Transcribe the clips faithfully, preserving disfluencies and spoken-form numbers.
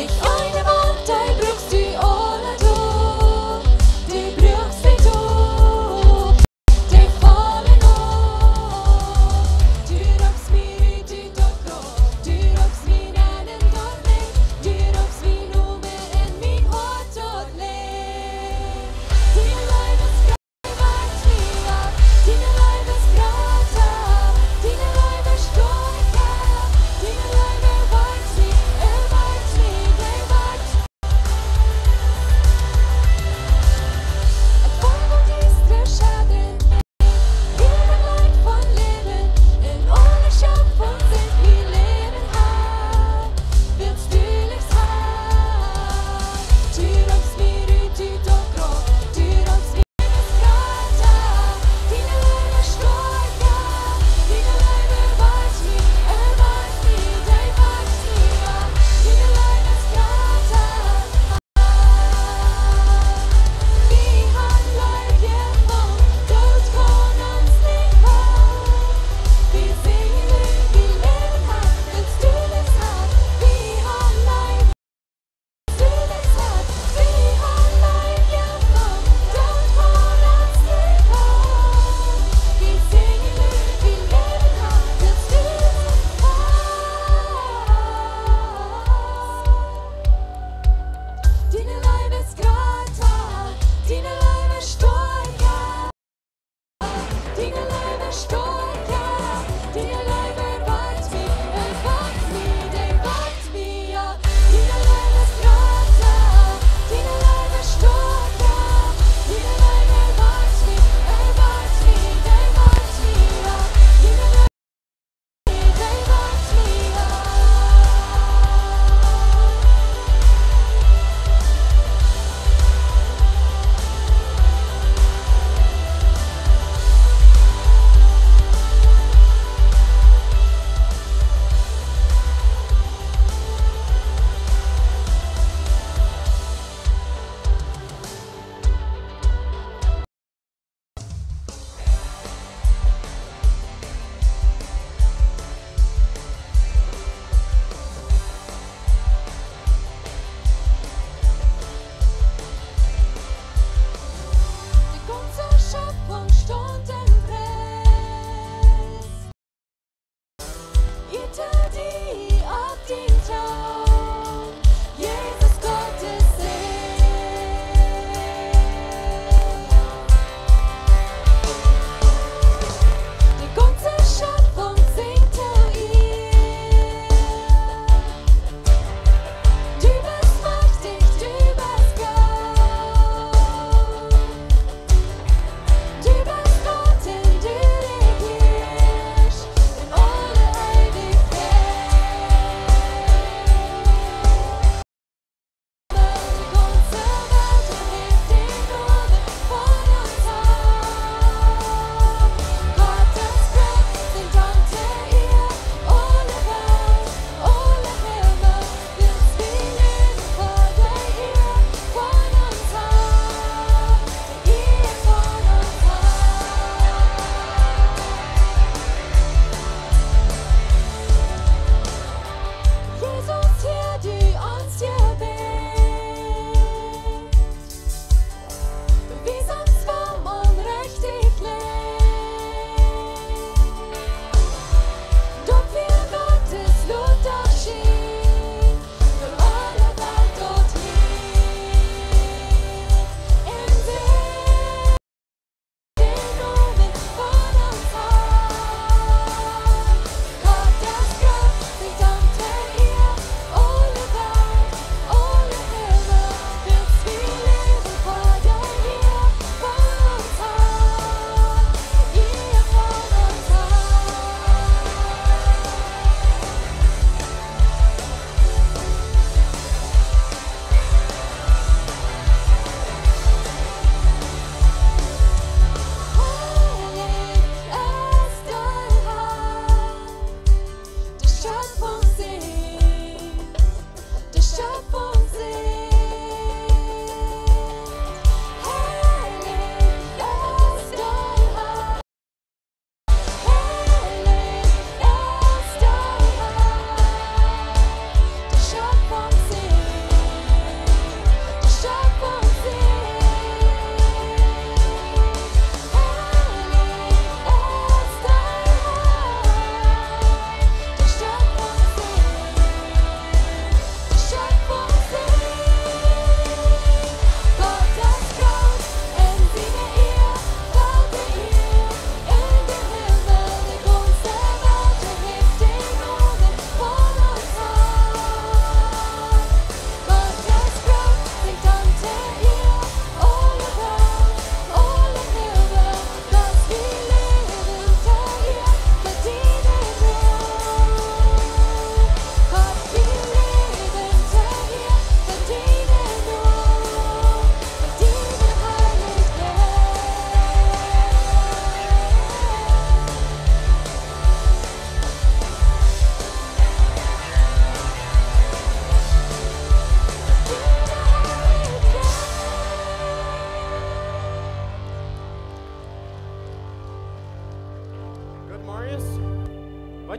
Nich eene Waunt, dee bruckst du aule Doag, dee bruckst du Doag, dee faulen auf. Du roopst mie ut, du dochst auf, du roopst mie nenn en daut Licht, du roopst mien Nomen en mien Hoat daut Licht. Diene Leew es Diene Leew es grata, diene Leew es stoakja, diene Leew erweicht mie, erweicht mie, dee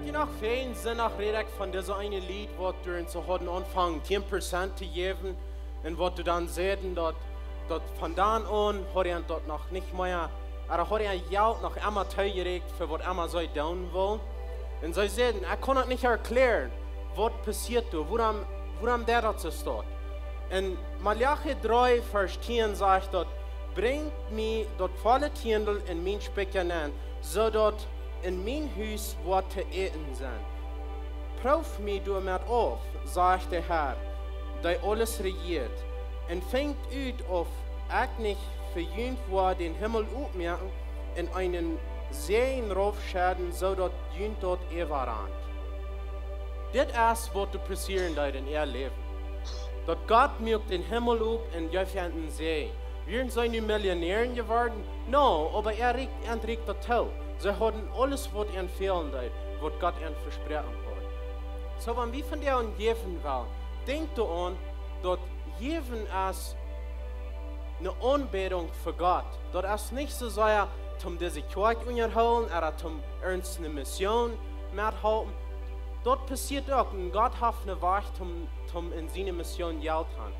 Jie noch väl Sindach räd ekj von dise eene Lied, waut doa en soo hauden aunjefongen, tieen Prozent to jäwen. Un waut doa dan säden, daut, daut von dan aun haud eent daut noch nich mea, ooda haud eent Jelt noch emma tojeräakjent fa waut emma see doonen wullen. Un see säden, ekj kaun daut nich erkjläaren, waut passieet doa, wuarom, wuarom deit daut soo staut. En Maleachi dree, Varsch tieen sajcht daut, brinjt mie daut volle Tiendel en mien Spikja nenn, soo daut en mien Hus waut to äten sent. Prooft mie doamet auf, sajcht de Herr, dee aules rejieet, un finjt ut, auf ekj nich fa junt woa dän Himmel opmoaken un eenen Säajen raufschedden, soo daut junt daut äwarant. Dit es waut doa passieren deed en äa Läwen. Daut Gott muak dän Himmel op un jeef an eenen Säajen. Wieren see nu Millionären jeworden? No, oba äa Rikj, äa Rikj daut too. See hauden aules waut an fälen deed, waut Gott an vesproaken haud. Soo, wan wie von dee aun jäwen wellen, denkj doaraun, daut Jäwen es eene Aunbädunk fa Gott. Daut es nich soo sea toom dise Kjoakj unjahoolen, ooda toom irjent eene Mission methalpen. Daut passieet uk, un Gott haft eenen Wajch toom, toom en siene Mission Jelt han.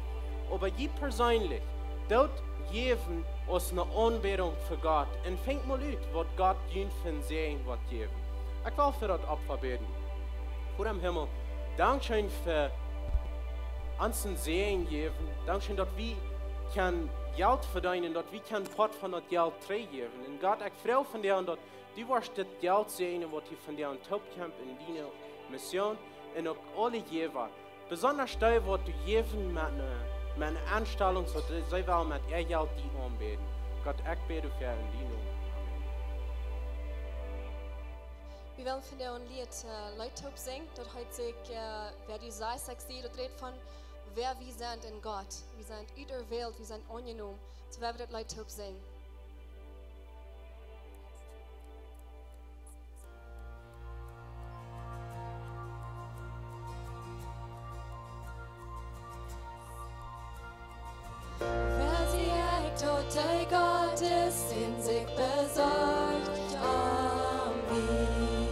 Oba jie perseenlich, doot jäwen aus eene Aunbädunk fa Gott. Un finjt mol ut, waut Gott junt fa een Säajen woat jäwen. Ekj well fa daut Opfa bäden. Voda em Himmel, dankscheen fa ons een Säajen jäwen. Dankscheen, daut wie kjennen Jelt vedeenen, daut wie kjennen Poat von daut Jelt trigjjäwen. Un Gott, ekj froag von die, daut du woascht dit Jelt säajnen, waut hia von die aun toop kjemt en diene Mission. Un uk aule Jäwa, besonda dee, waut doa jäwen met eene, met eene Enstalunk, soo daut see wellen met äa Jelt die aunbäden. Gott, ekj bäd doafäa en dienen Nomen. Amen. Wie wellen von dän Lied, äh, Leet toop sinjen. Daut heet sikj, äh, Wäa du sajchst, ekj sie. Daut rät von wäa wie sent en Gott. Wie sent uterwählt, wie sent aunjenomen. Soo woa wie daut Leet toop sinjen. Wäa sie ekj, daut dee Gott es, dee sikj besorcht om mie.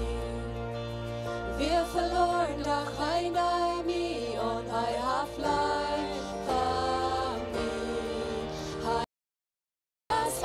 Wia veloaren, doch hee neem mie aun, hee haft leef fa mie. Hee es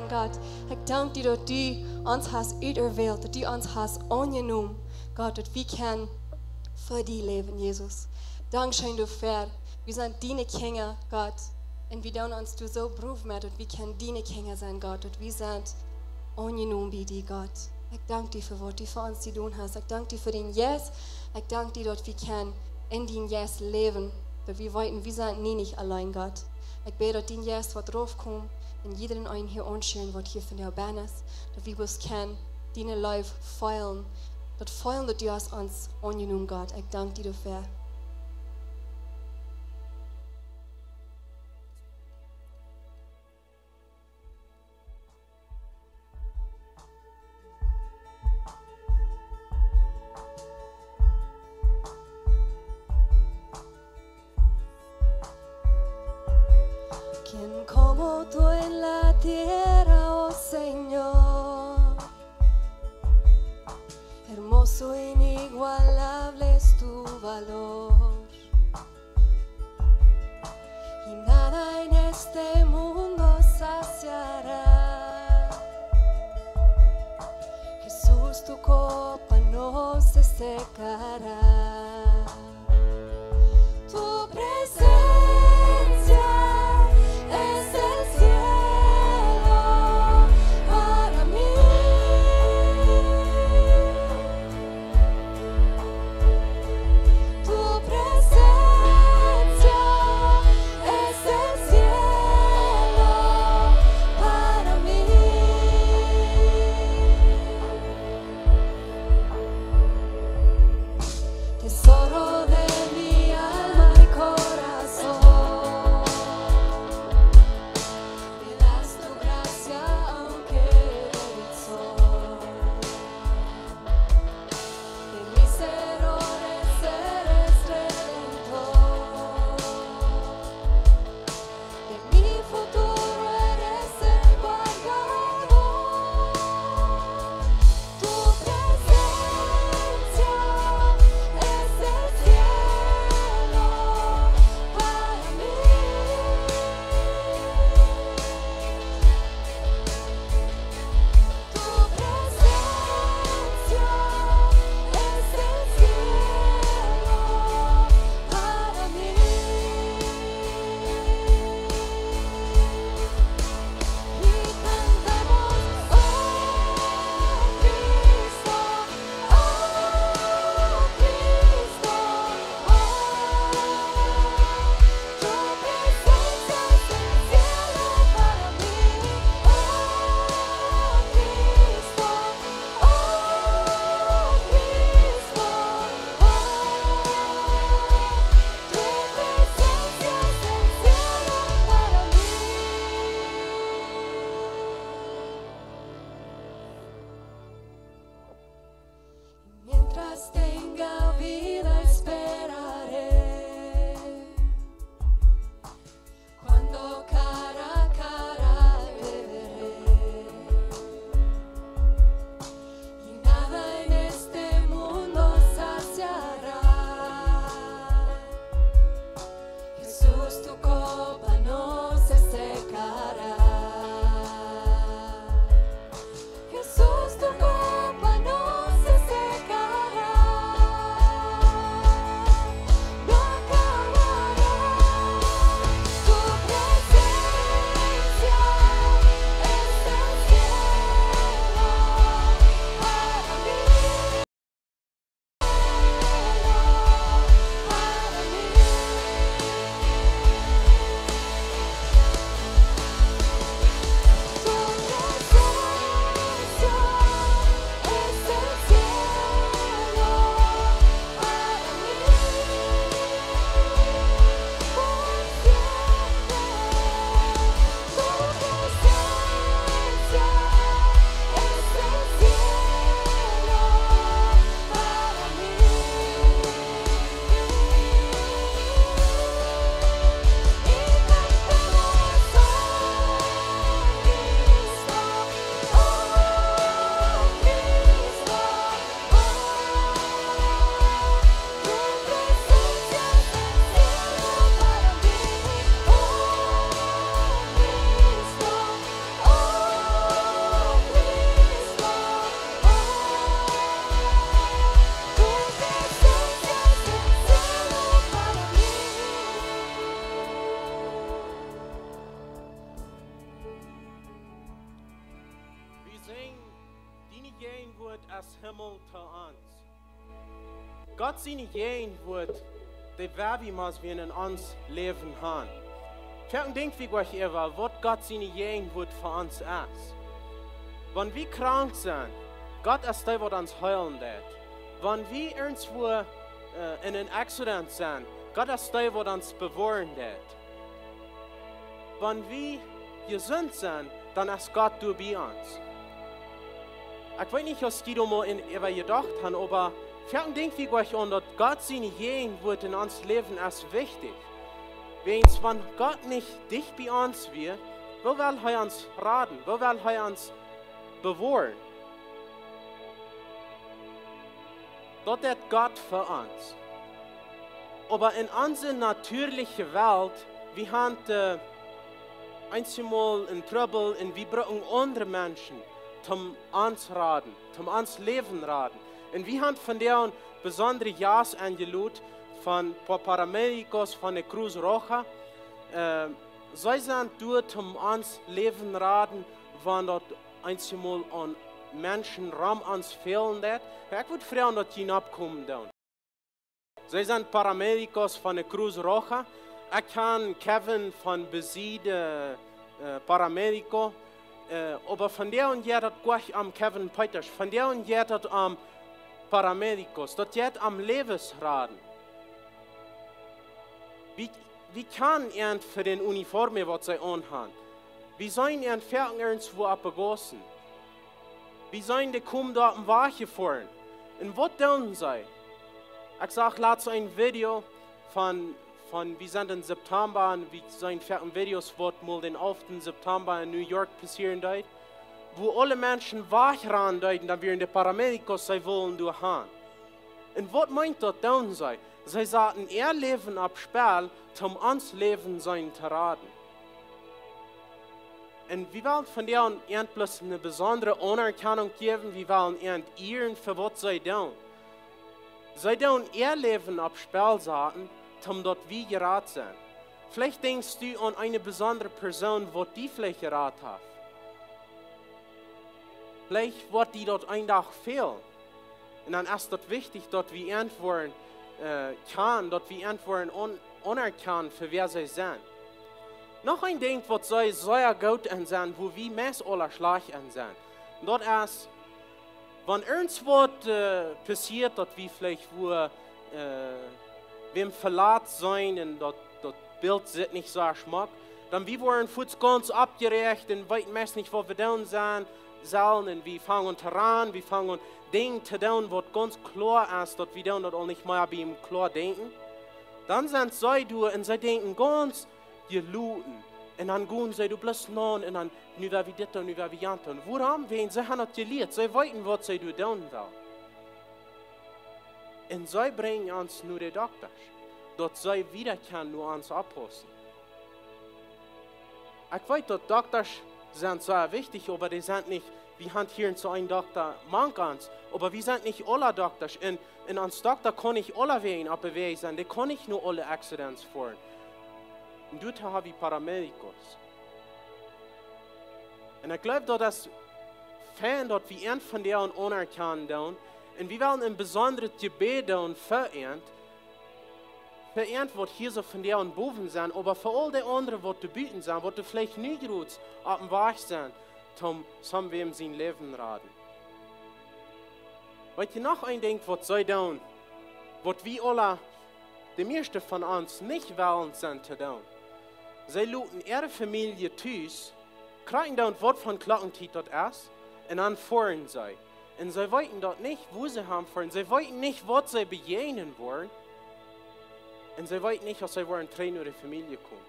Gott, ekj dank die, daut du ons hast uterwählt, daut du ons hast aunjenomen, Gott, daut wie kjennen fa die läwen, Jesus. Dankscheen doafäa. Wie sent diene Kjinja, Gott. Un wie doonen ons doa soo brow met, daut wie kjennen diene Kjinja sennen, Gott, daut wie sent aunjenomen bie die, Gott. Ekj dank die fa waut du fa ons jedonen hast. Ekj dank die fa dien Jeist. Ekj dank die, daut wie kjennen en dien Jeist läwen, daut wie weeten, wie sent nie nich auleen, Gott. Ekj bäd, daut dien Jeist woat raufkomen un jieda eenen hia aunschekjen, waut hia vondoag bennen es, daut wie bloos kjennen diene Leew feelen, daut feelen, daut du hast ons aunjenomen, Gott. Ekj dank die doafäa. ¿Quién como tú en la tierra, oh Señor? Hermoso, inigualable es tu valor. Y nada en este mundo saciará. Jesús, tu copa no se secará. Tu presencia es el cielo para mí. Tu presencia es el cielo para mí. Gott siene Jäajenwoat, dee well wie mau wada en ons Läwen han. Foaken denkj wie nich äwa, waut Gott siene Jäajenwoat fa ons es. Wan wie krank sent, Gott es dee, waut ons heelen deit. Wan wie irjentwua, äh, en een Accident sent, Gott es dee, waut ons bewoaren deit. Wan wie jesunt sent, dan es Gott doa bie ons. Ekj weet nich, aus jie doa mol äwa jedocht han, oba foaken denkj wie nich aun, daut Gott siene Jäajenwoat en ons Läwen es wichtich. Wäajens wan Gott nich dicht bie ons wia, woo well hee ons raden? Woo well hee ons bewoaren? Daut deit Gott fa ons. Oba en onse natieeliche Welt, wie han, äh, eenjemol een Trubbel un wie brucken aundre Menschen, toom ons raden, toom ons Läwen raden. Un wie han vondoag besondre Jast enjelot von pa-, Paramédicos von de Cruz Roja. Äh, see sent doa, toom ons Läwen raden, wan daut eenjemol aun Menschen rom ons fälen deit. Ekj wudd froagen, daut jie nopp komen doonen. See sent Paramédicos von de Cruz Roja. Ekj kjan Kevin von besied, äh, Paramédico. Äh, oba vondoag jeit daut nich om Kevin Peters. Vondoag jeit daut om Paramédicos. Daut jeit om Läwes raden. Wie, wie kjanen an fa dän Uniform, waut see aun han. Wie seenen an foaken irjentwua opp de Gaussen. Wie seenen dee komen doa opp dän Wajch jefoaren. Un waut doonen see? Ekj sach latst een Video von, von, wie sent en September, un wie seenen foaken Videos, waut mol dän alften September en New York passieren deed, wua aule Menschen wajchrannen deeden, dan wieren de Paramédicos, see wullen doa han. Un waut meent daut, doonen see? See saten äa Läwen opp Spell, toom ons Läwen seenen to raden. Un wie wellen vondoag an bloos eene besondre Aunerkjanunk jäwen, wie wellen an ieren fa waut see doonen. See doonen äa Läwen opp Spell saten, toom daut wie jerat sent. Veleicht denkjst du aun eene besondre Persoon, waut die veleicht jerat haft. Veleicht woat die daut een Dach fälen. Un dan es daut wichtich, daut wie an woaren, äh, kjanen, daut wie an woaren aun-, aunerkjanen fa wäa see sent. Noch een Dinkj, waut see sea goot en sent, wua wie meist aula schlajcht en sent. Daut es, wan irjentwaut, äh, passieet, daut wie veleicht wua, äh, wäm velat sent un daut, daut Bilt sitt nich soo schmock, dan wie woaren fuaz gaunz oppjeräacht un weeten meist nich, waut wie doonen sellen, sellen. Un wie fangen aun to rannen, wie fangen aun Dinja to doonen, waut gaunz kloa es, daut wie doonen daut aul nich mea biem kloa denkjen. Dan sent see doa un see denkjen gaunz jeloten. Un dan gonen see doa bloos nenn un dan, nu woa wie dit doonen, nu woa wie jant doonen. Wuarom? Wäajen see han daut jelieet. See weeten, waut see doa doonen wellen. Un see brinjen ons no de Doktasch, daut see wieda kjennen no ons oppaussen. Ekj weet, daut Doktasch sent sea wichtich, oba dee sent nich, wie han hia soo een Dokta mank ons, oba wie sent nich aula Doktasch. Un, un ons Dokta kaun nich aulawäajen oppawäajen sennen, dee kaun nich no aule Accidents foaren. Un doatoo ha wie Paramédicos. Un ekj jleew, daut es fein, daut wie an vondoag aunerkjanen doonen. Un wie wellen een besondret Jebäd doonen fa an, fa an, waut hia soo vondoag bowen sent, oba fa aul dee aundre, waut doa buten sent, waut doa veleicht nu jrods opp dän Wajch sent, toom someone sien Läwen raden. Weet jie, noch een Dinkj, waut see doonen, waut wie aula, de mieeschte von ons, nich wellen sent to doonen? See loten äare Famielje tus, krakjt doonen, waut fa Klockentiet daut es, un dan foaren see. Un see weeten daut nich, wua see han foaren. See weeten nich, waut see bejäajnen woaren. Un see weeten nich, aus see woaren trigj no de Famielje komen.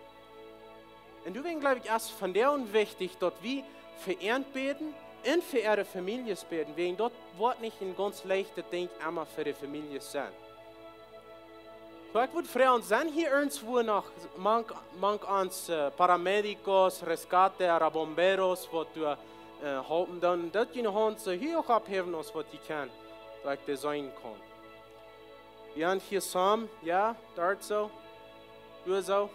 Un doawäajen jleew ekj, es vondoag wichtich, daut wie fa an bäden un fa äare Famieljes bäden, wäajen daut woat nich een gaunz leichtet Dinkj emma fa de Famieljes sennen. Soo, ekj wudd froagen, sent hia irjentwua noch mank, mank ons, äh, Paramédicos, Rescate, Bomberos, waut doa, äh, halpen doonen? Daut jie ne Haunt soo hia uk opphäwen, aus waut jie kjennen, daut ekj dee seenen kaun. Wie han hia Sam, jo, doa soo. Doa soo.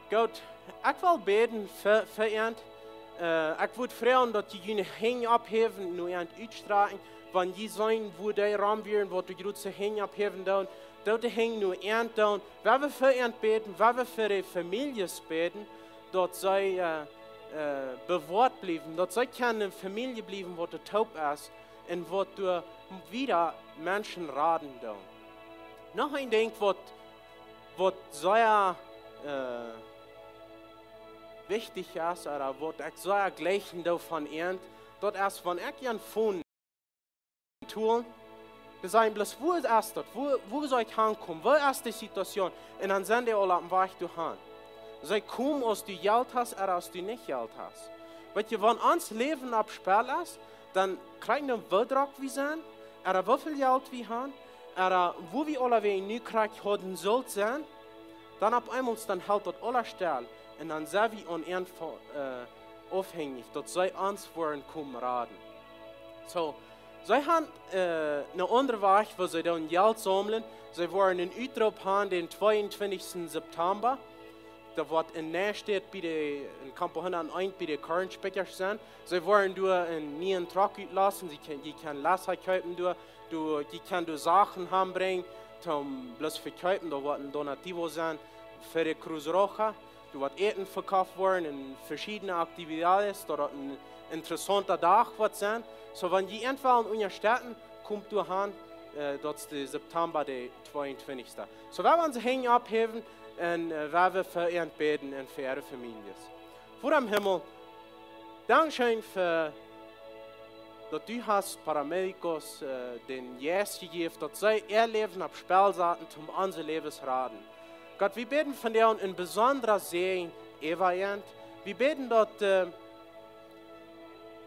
Goot, ekj well bäden fa, fa an. Äh, ekj wudd froagen, daut jie june Henj opphäwen, no an utstrakjen, wan jie seenen, woo dee rom wieren, waut de grootste Henj opphäwen doonen, daut de Henj no an doonen. Wie wellen fa an bäden, wie wellen fa de Famieljes bäden, daut see, äh, äh, bewoat bliewen, daut see kjennen eene Famielje bliewen, waut doa toop es un waut doa wieda Menschen raden doonen. Noch een Dinkj, waut, waut sea, äh, wichtich es, ooda waut ekj sea jleichen doo von an, daut es, wan ekj an Phone tool, dan saj ekj bloos: "Woo es daut? Woo, woo saul ekj hankomen? Woo es de Situation?" Un dan sent dee aul oppem Wajch doahan. See komen, aus du Jelt hast ooda aus du nich Jelt hast. Weetst, wan ons Läwen oppem Spell es, dan kjrie wie, woo drock wie sent, ooda woo väl Jelt wie haben, ooda woo wie aulawäajen nu krakjt hauden sullt sennen, dan opp eemol dan helt daut aules stell un dan sent wie aun an, äh, aufhänjich, daut see ons woaren komen raden. Soo, see haben, äh, een aundren Wajch, woo see dan Jelt saumlen. See woaren eenen Utroop haben, dän tweeuntwintichsten September. Daut woat en Neustadt bie de, en Campo hundateent bie de Kornspikjasch sennen. See woaren doa eenen nieen Truck utloten. Jie kjennen, jie kjennen Last kjeepen doa. Doa, jie kjennen doa Sachen hanbrinjen, toom bloos vekjeepen. Doa woat een Donativo sennen fa de Cruz Roja. Doa woat Äten vekoft woaren un veschiedne Aktivitäten, daut daut een interessaunta Dach woat sennen. Soo, wan jie eent wellen unjastetten, komt doahan, äh, daut es de September de tweeuntwintichste. Soo, wie wellen onse Henj opphäwen un, äh, wie wellen fa an bäden un fa äare Famieljes. Voda em Himmel, dankscheen fa daut du hast Paramédicos, äh, dän Jeist jejäft, daut see äa Läwen oppem Spell saten, om onse Läwes raden. Gott, wie bäden von die een besondra Säajen äwa an. Wie bäden daut, äh,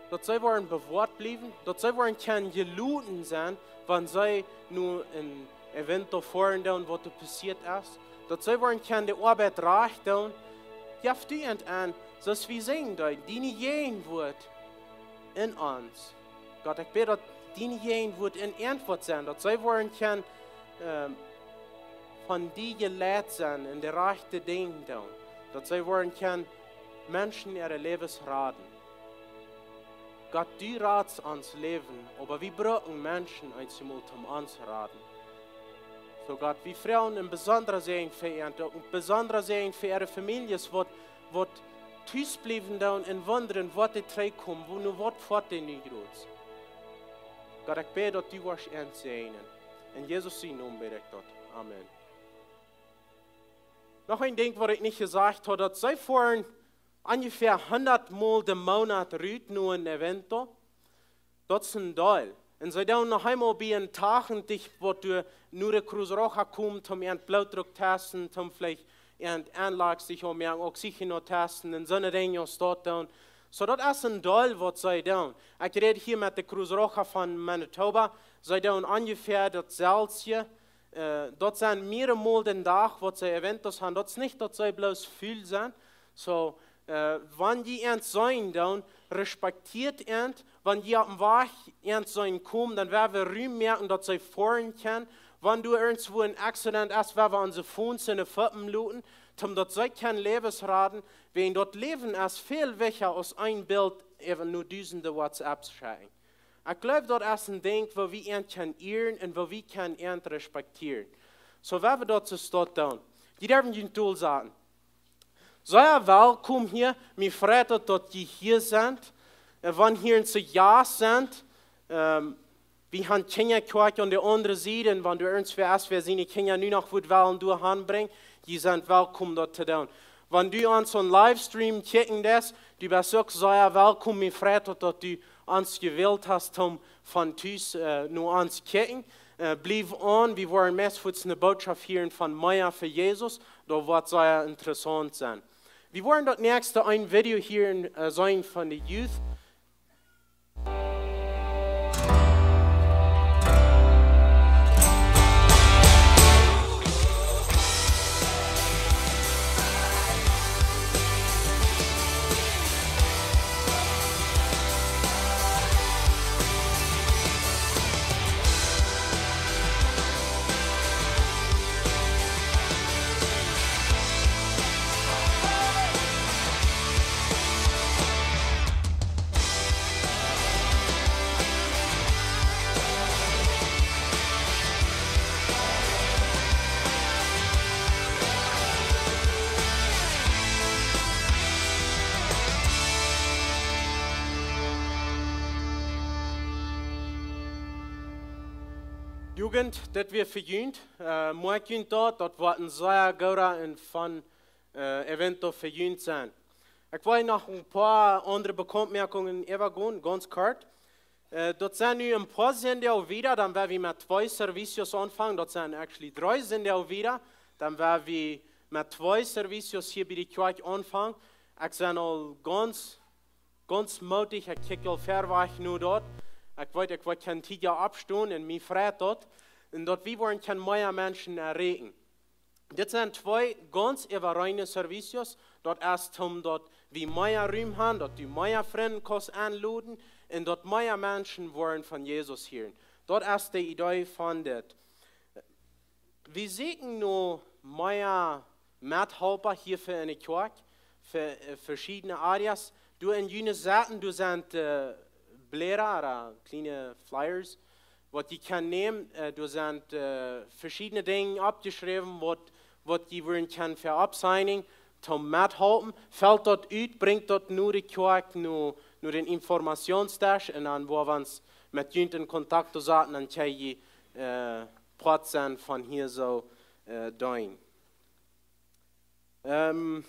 daut see woaren bewoat bliewen, daut see woaren kjennen jeloten sennen, wan see nu en Evento foaren doonen, waut doa passieet es, daut see woaren kjennen de Oabeit rajcht doonen. Jeff du an, soo aus wie sinjen deeden, diene Jäajenwoat en ons. Gott, ekj bäd, daut diene Jäajenwoat en an woat sennen, daut see woaren kjennen, ähm, von die jeleit sennen un de rajchte Dinja doonen, daut see woaren kjennen Menschen äare Läwes raden. Gott, du radst ons Läwen, oba wie brucken Menschen eenjemol om ons to raden. Soo Gott, wie froagen een besondra Säajen fa an, uk een besondra Säajen fa äare Famieljes, waut, waut tus bliewen doonen un wundren, waut dee trigj komen, woo, nu waut foat dee nu groot. Gott, ekj bäd, daut du woascht an säajnen. En Jesus sienen Nomen bäd ekj daut. Amen. Noch een Dinkj, waut ekj nich jesajcht haud, daut see foaren onjefäa hundat Mol de Moonat rut no een Evento. Daut es een Deel. Un see doonen noch eemol bie een tachentich, waut doa no de Cruz Roja komen, om äa Blootdruck testen, om veleicht äa Aunlage sikj om äa Oxygen testen, un soone Dinja aus daut doonen. Soo, daut es een Deel, waut see doonen. Ekj räd hia met de Cruz Roja von Manitoba. See doonen onjefäa daut selwje. Äh, daut sent mearemol dän Dach, waut see Eventos haben. Daut es nich, daut see bloos väl sent. Soo, äh, wan jie an seenen, dan respektieet an. Wan jie oppem Wajch an seenen komen, dan woa wie Rum moaken, daut see foaren kjennen. Wan doa irjentwua een Accident es, woa wie onse Phones enne Foppen loten, om daut see kjennen Läwes raden. Wiels daut Läwen es väl wichtja aus een Bilt äwa no dusende WhatsApps schekjen. Ekj jleew, daut es een Dinkj, woo wie an kjennen ieren un woo wie kjennen an respektieren. Soo woa wie daut soo stoakj doonen. Jie derwen june Tools aun. Sea welkom hia, mie freit daut, daut jie hia sent. Un wan jie hia een Jast sent, ähm, wie haben Kjinjakjoakj aun de aundre Sied, un wan doa irjentwäa es, wäa siene Kjinja nu noch woat wellen doa hanbrinjen, jie sent welkom daut to doonen. Wan du ons aun Livestream kjikjen deist, du best uk sea welkom, mie freit daut, daut du ons jewält hast, om von tus, äh, no ons kjikjen. Äh, bliew aun, wie woaren meist fuaz eene Bootschoft hieren von Mea fa Jesus, daut woat sea interessaunt sennen. Wie woaren daut näakjste een Video hieren, äh, seenen von de Youth. Jugend, dit wia fa junt. Äh, moakt junt daut, daut woat een sea gooda un fun, äh, Event fa junt sennen. Ekj well noch een poa aundre Bekauntmoakungen äwagonen, gaunz kort. Äh, daut sent nu een poa Sindach wieda, dan woa wie met twee Servicios aunfangen. Daut sent actually dree Sindach wieda, dan woa wie met twee Servicios hia bie de Kjoakj aunfangen. Ekj sie aul gaunz, gaunz mootich, ekj kjikj aul wiet wajch no daut. Ekj weet, ekj woa kjeen Tiet oppstonen un mie freit daut. Un daut wie woaren kjennen mea Menschen erreichen. Dit sent twee gaunz äwareene Servicios. Daut es om daut wie mea Rum haben, daut du mea Frind kaust enloden un daut mea Menschen woaren von Jesus hieren. Daut es de Idee von dit. Wie sieekjen nu mea Methalpa hia fa eene Kjoakj, fa, äh, veschiedne Areas. Doa en june Saten, doa sent, äh, Bläda ooda kjliene Flyers, waut jie kjennen nämen. Äh, doa sent, äh, veschiedne Dinja oppjeschräwen, waut, waut jie woaren kjennen fa oppsignen, toom methalpen. Felt daut ut, brinjt daut no de Kjoakj, no, no dän Informationsdesk, un dan woa wie ons met junt en Kontakt setten, dan kjenn jie, äh, Poat sennen von hia soo, äh, deenen. Ähm,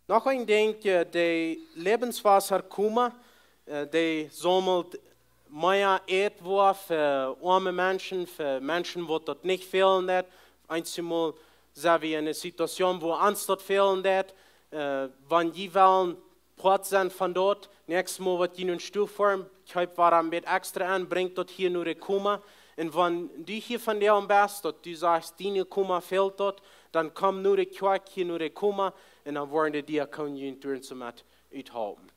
noch een Dinkj, äh, de Lebenswasser Kuma, äh, dee saumelt mea Ätwoa fa oame Menschen, fa Menschen, waut daut nich fälen deit. Eenjemol sent wie en eene Situation, wua ons daut fälen deit. Äh, wan jie wellen Poat sennen von daut, näakjstet Mol, waut jie no Stow foaren, kjeept waut een bät extra aun, brinjt daut hia no de Kuma. Un wan du hia vondoag best, daut du sajchst, diene Kuma fält daut, dan komm no de Kjoakj hia no de Kuma, un dan woaren de Diakonen junt doa soo met uthalpen.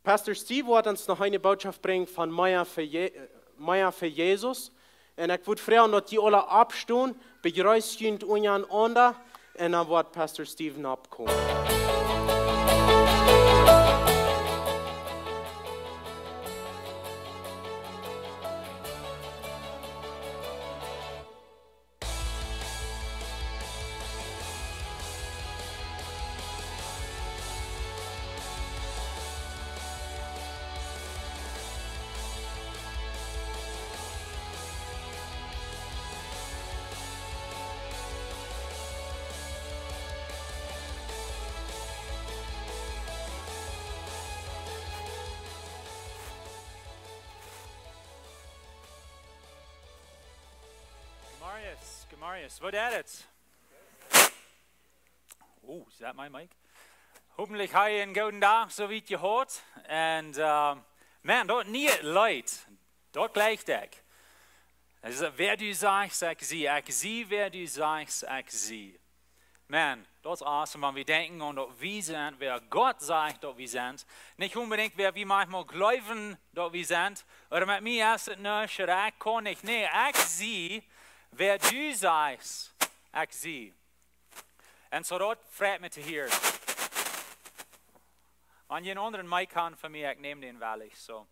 Pastor Steve woat ons noch eene Botschaft brinjen von Mea fa Je-, Mea fa Jesus. Un ekj wudd froagen, daut jie aule oppstonen, bejreesst junt unjarenaunda, un dan woat Pastor Steve noppkomen. Marius, Marius, waut es daut? Oh, is that my mic? Hopentlich hab jie eenen gooden Dach soo wiet jehaut. Un, äh, man, daut niee Leet, daut jleich ekj. Daut es, wäa du sajchst, ekj sie. Ekj sie, wäa du sajchst, ekj sie. Man, daut es awesome, wan wie denkjen aun daut wie sent, wäa Gott sajcht, daut wie sent. Nich onbedinjt, wäa wie maunchmol jleewen, daut wie sent. Ooda met mie es et nuscht, ooda ekj kaun nich. Nä, ekj sie, wäa du sajchst, ekj sie. Un soo daut freit mie to hieren. Wan jie eenen aundren mic han fa mie, ekj näm dän well, ekj, soo.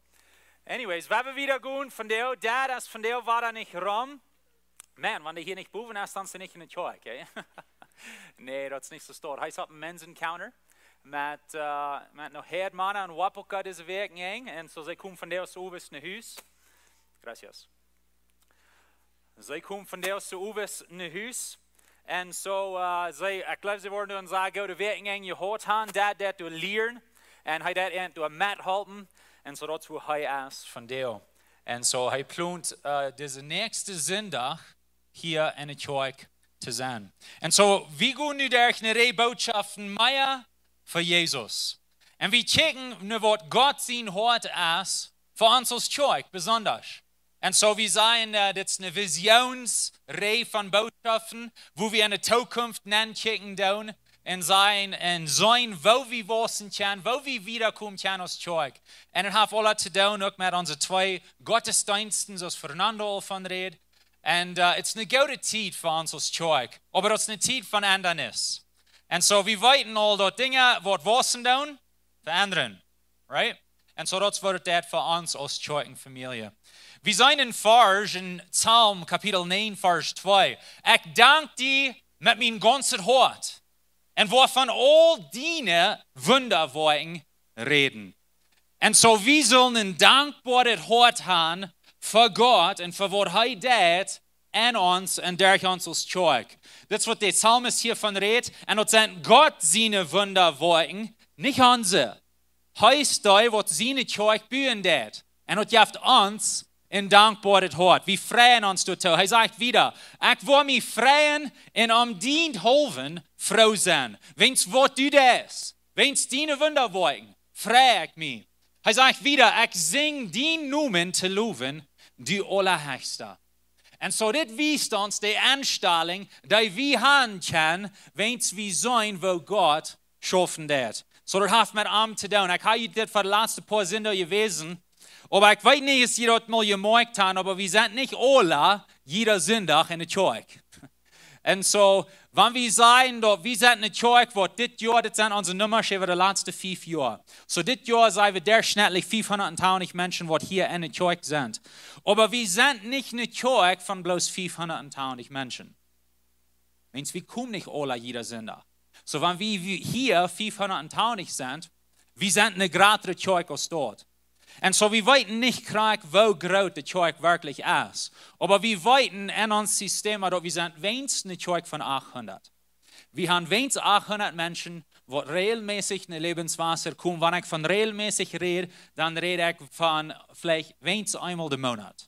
Anyways, wie wieda gonen vondoag, daut es vondoag wada nich rom. Man, wan dee hia nich bowen es, dan es hee nich enne Kjoakj, hè? Nä, daut es nich soo stoakj. Hee es opp een Men's Encounter met, äh, met noch Headmana un Wapoka dise Wäakj enj. Un soo, see komen vondoag soo owes no Hus. Gracias. See komen vondoag soo owes no Hus. Un soo, äh, see, ekj jleew, see woaren dan sea goode Wäakj enj jehaut han, daut, daut doa lieren. Un hee deit an doa methalpen. Un soo daut es woo hee es vondoag. Un soo, hee plont, äh, dise näakjste Sindach hia enne Kjoakj to sennen. Un soo, wie gonen nu derch eene Rieej Botschaften Mea fa Jesus. Un wie kjikjen no waut Gott sien Hoat es, fa ons aus Kjoakj besonda. Un soo, wie sajen, äh, dit es eene Visionsrieej von Botschaften, woo wie enne Zukunft nenkjikjen doonen un seenen un seenen, woo wie wausen kjennen, woo wie wiedakomen kjennen aus Kjoakj. Un daut haft aules to doonen uk met onse twee Gottesdeensten, soo aus Fernando aul von räd. Un, äh, et es eene goode Tiet fa ons aus Kjoakj, oba daut es eene Tiet von Endanis. Un soo, wie weeten aul daut Dinja waut wausen doonen, veendren. Right? Un soo daut woat daut fa ons aus Kjoakjenfamielje. Wie seenen en Varsch en Psalm Kapitel näajen, Varsch twee. Ekj dank die met mien gaunzet Hoat un woa von aul diene Wundawoakjen räden. Un soo, wie sellen een dankboaret Hoat haben fa Gott un fa waut hee deed en ons un derch ons aus Kjoakj. Dit es waut de Psalmist hia von rät. Un daut sent Gott siene Wundawoakjen, nich onse. Hee es dee, waut siene Kjoakj buen deed. Un daut jeft ons een dankboaret Hoat. Wie freien ons doatoo. Hee sajcht wieda: "Ekj woa mie freien un om dienthaulwen froo sennen. Wäajens waut du deist, wäajens diene Wundawoakjen, frei ekj mie." Hee sajcht wieda: "Ekj sinj dienen Nomen to lowen, du Aulahechsta." Un soo, dit wiest ons de Enstalunk, dee wie haben kjennen, wäajens wie seenen, woo Gott schaufen deed. Soo, daut haft met am to doonen. Ekj hab junt dit fa de latste poa Sindach jewäsen. Oba ekj weet nich, aus jie daut mol jemoakt haben, oba wie sent nich aula jieda Sindach enne Kjoakj. Un soo, wan wie sajen daut wie sent enne Kjoakj, waut dit Joa, dit sent onse Nummasch äwa de latste fief Joa. Soo, dit Joa sent wie derchschnittlich fiefhundat un tachentich Menschen, waut hia enne Kjoakj sent. Oba wie sent nich enne Kjoakj von bloos fiefhundat un tachentich Menschen. Wäajens wie komen nich aula jieda Sindach. Soo, wan wie, wie hia fiefhundat un tachentich sent, wie sent eene jratre Kjoakj aus daut. Un soo, wie weeten nich krakjt, woo groot de Kjoakj werkjlich es. Oba wie weeten en ons System, daut wie sent wäajens eene Kjoakj von achthundat. Wie haben wäajens achthundat Menschen, waut rejelmässich no Lebenswasser komen. Wan ekj von rejelmässich räd, dan räd ekj von veleicht wäajens eemol de Moonat.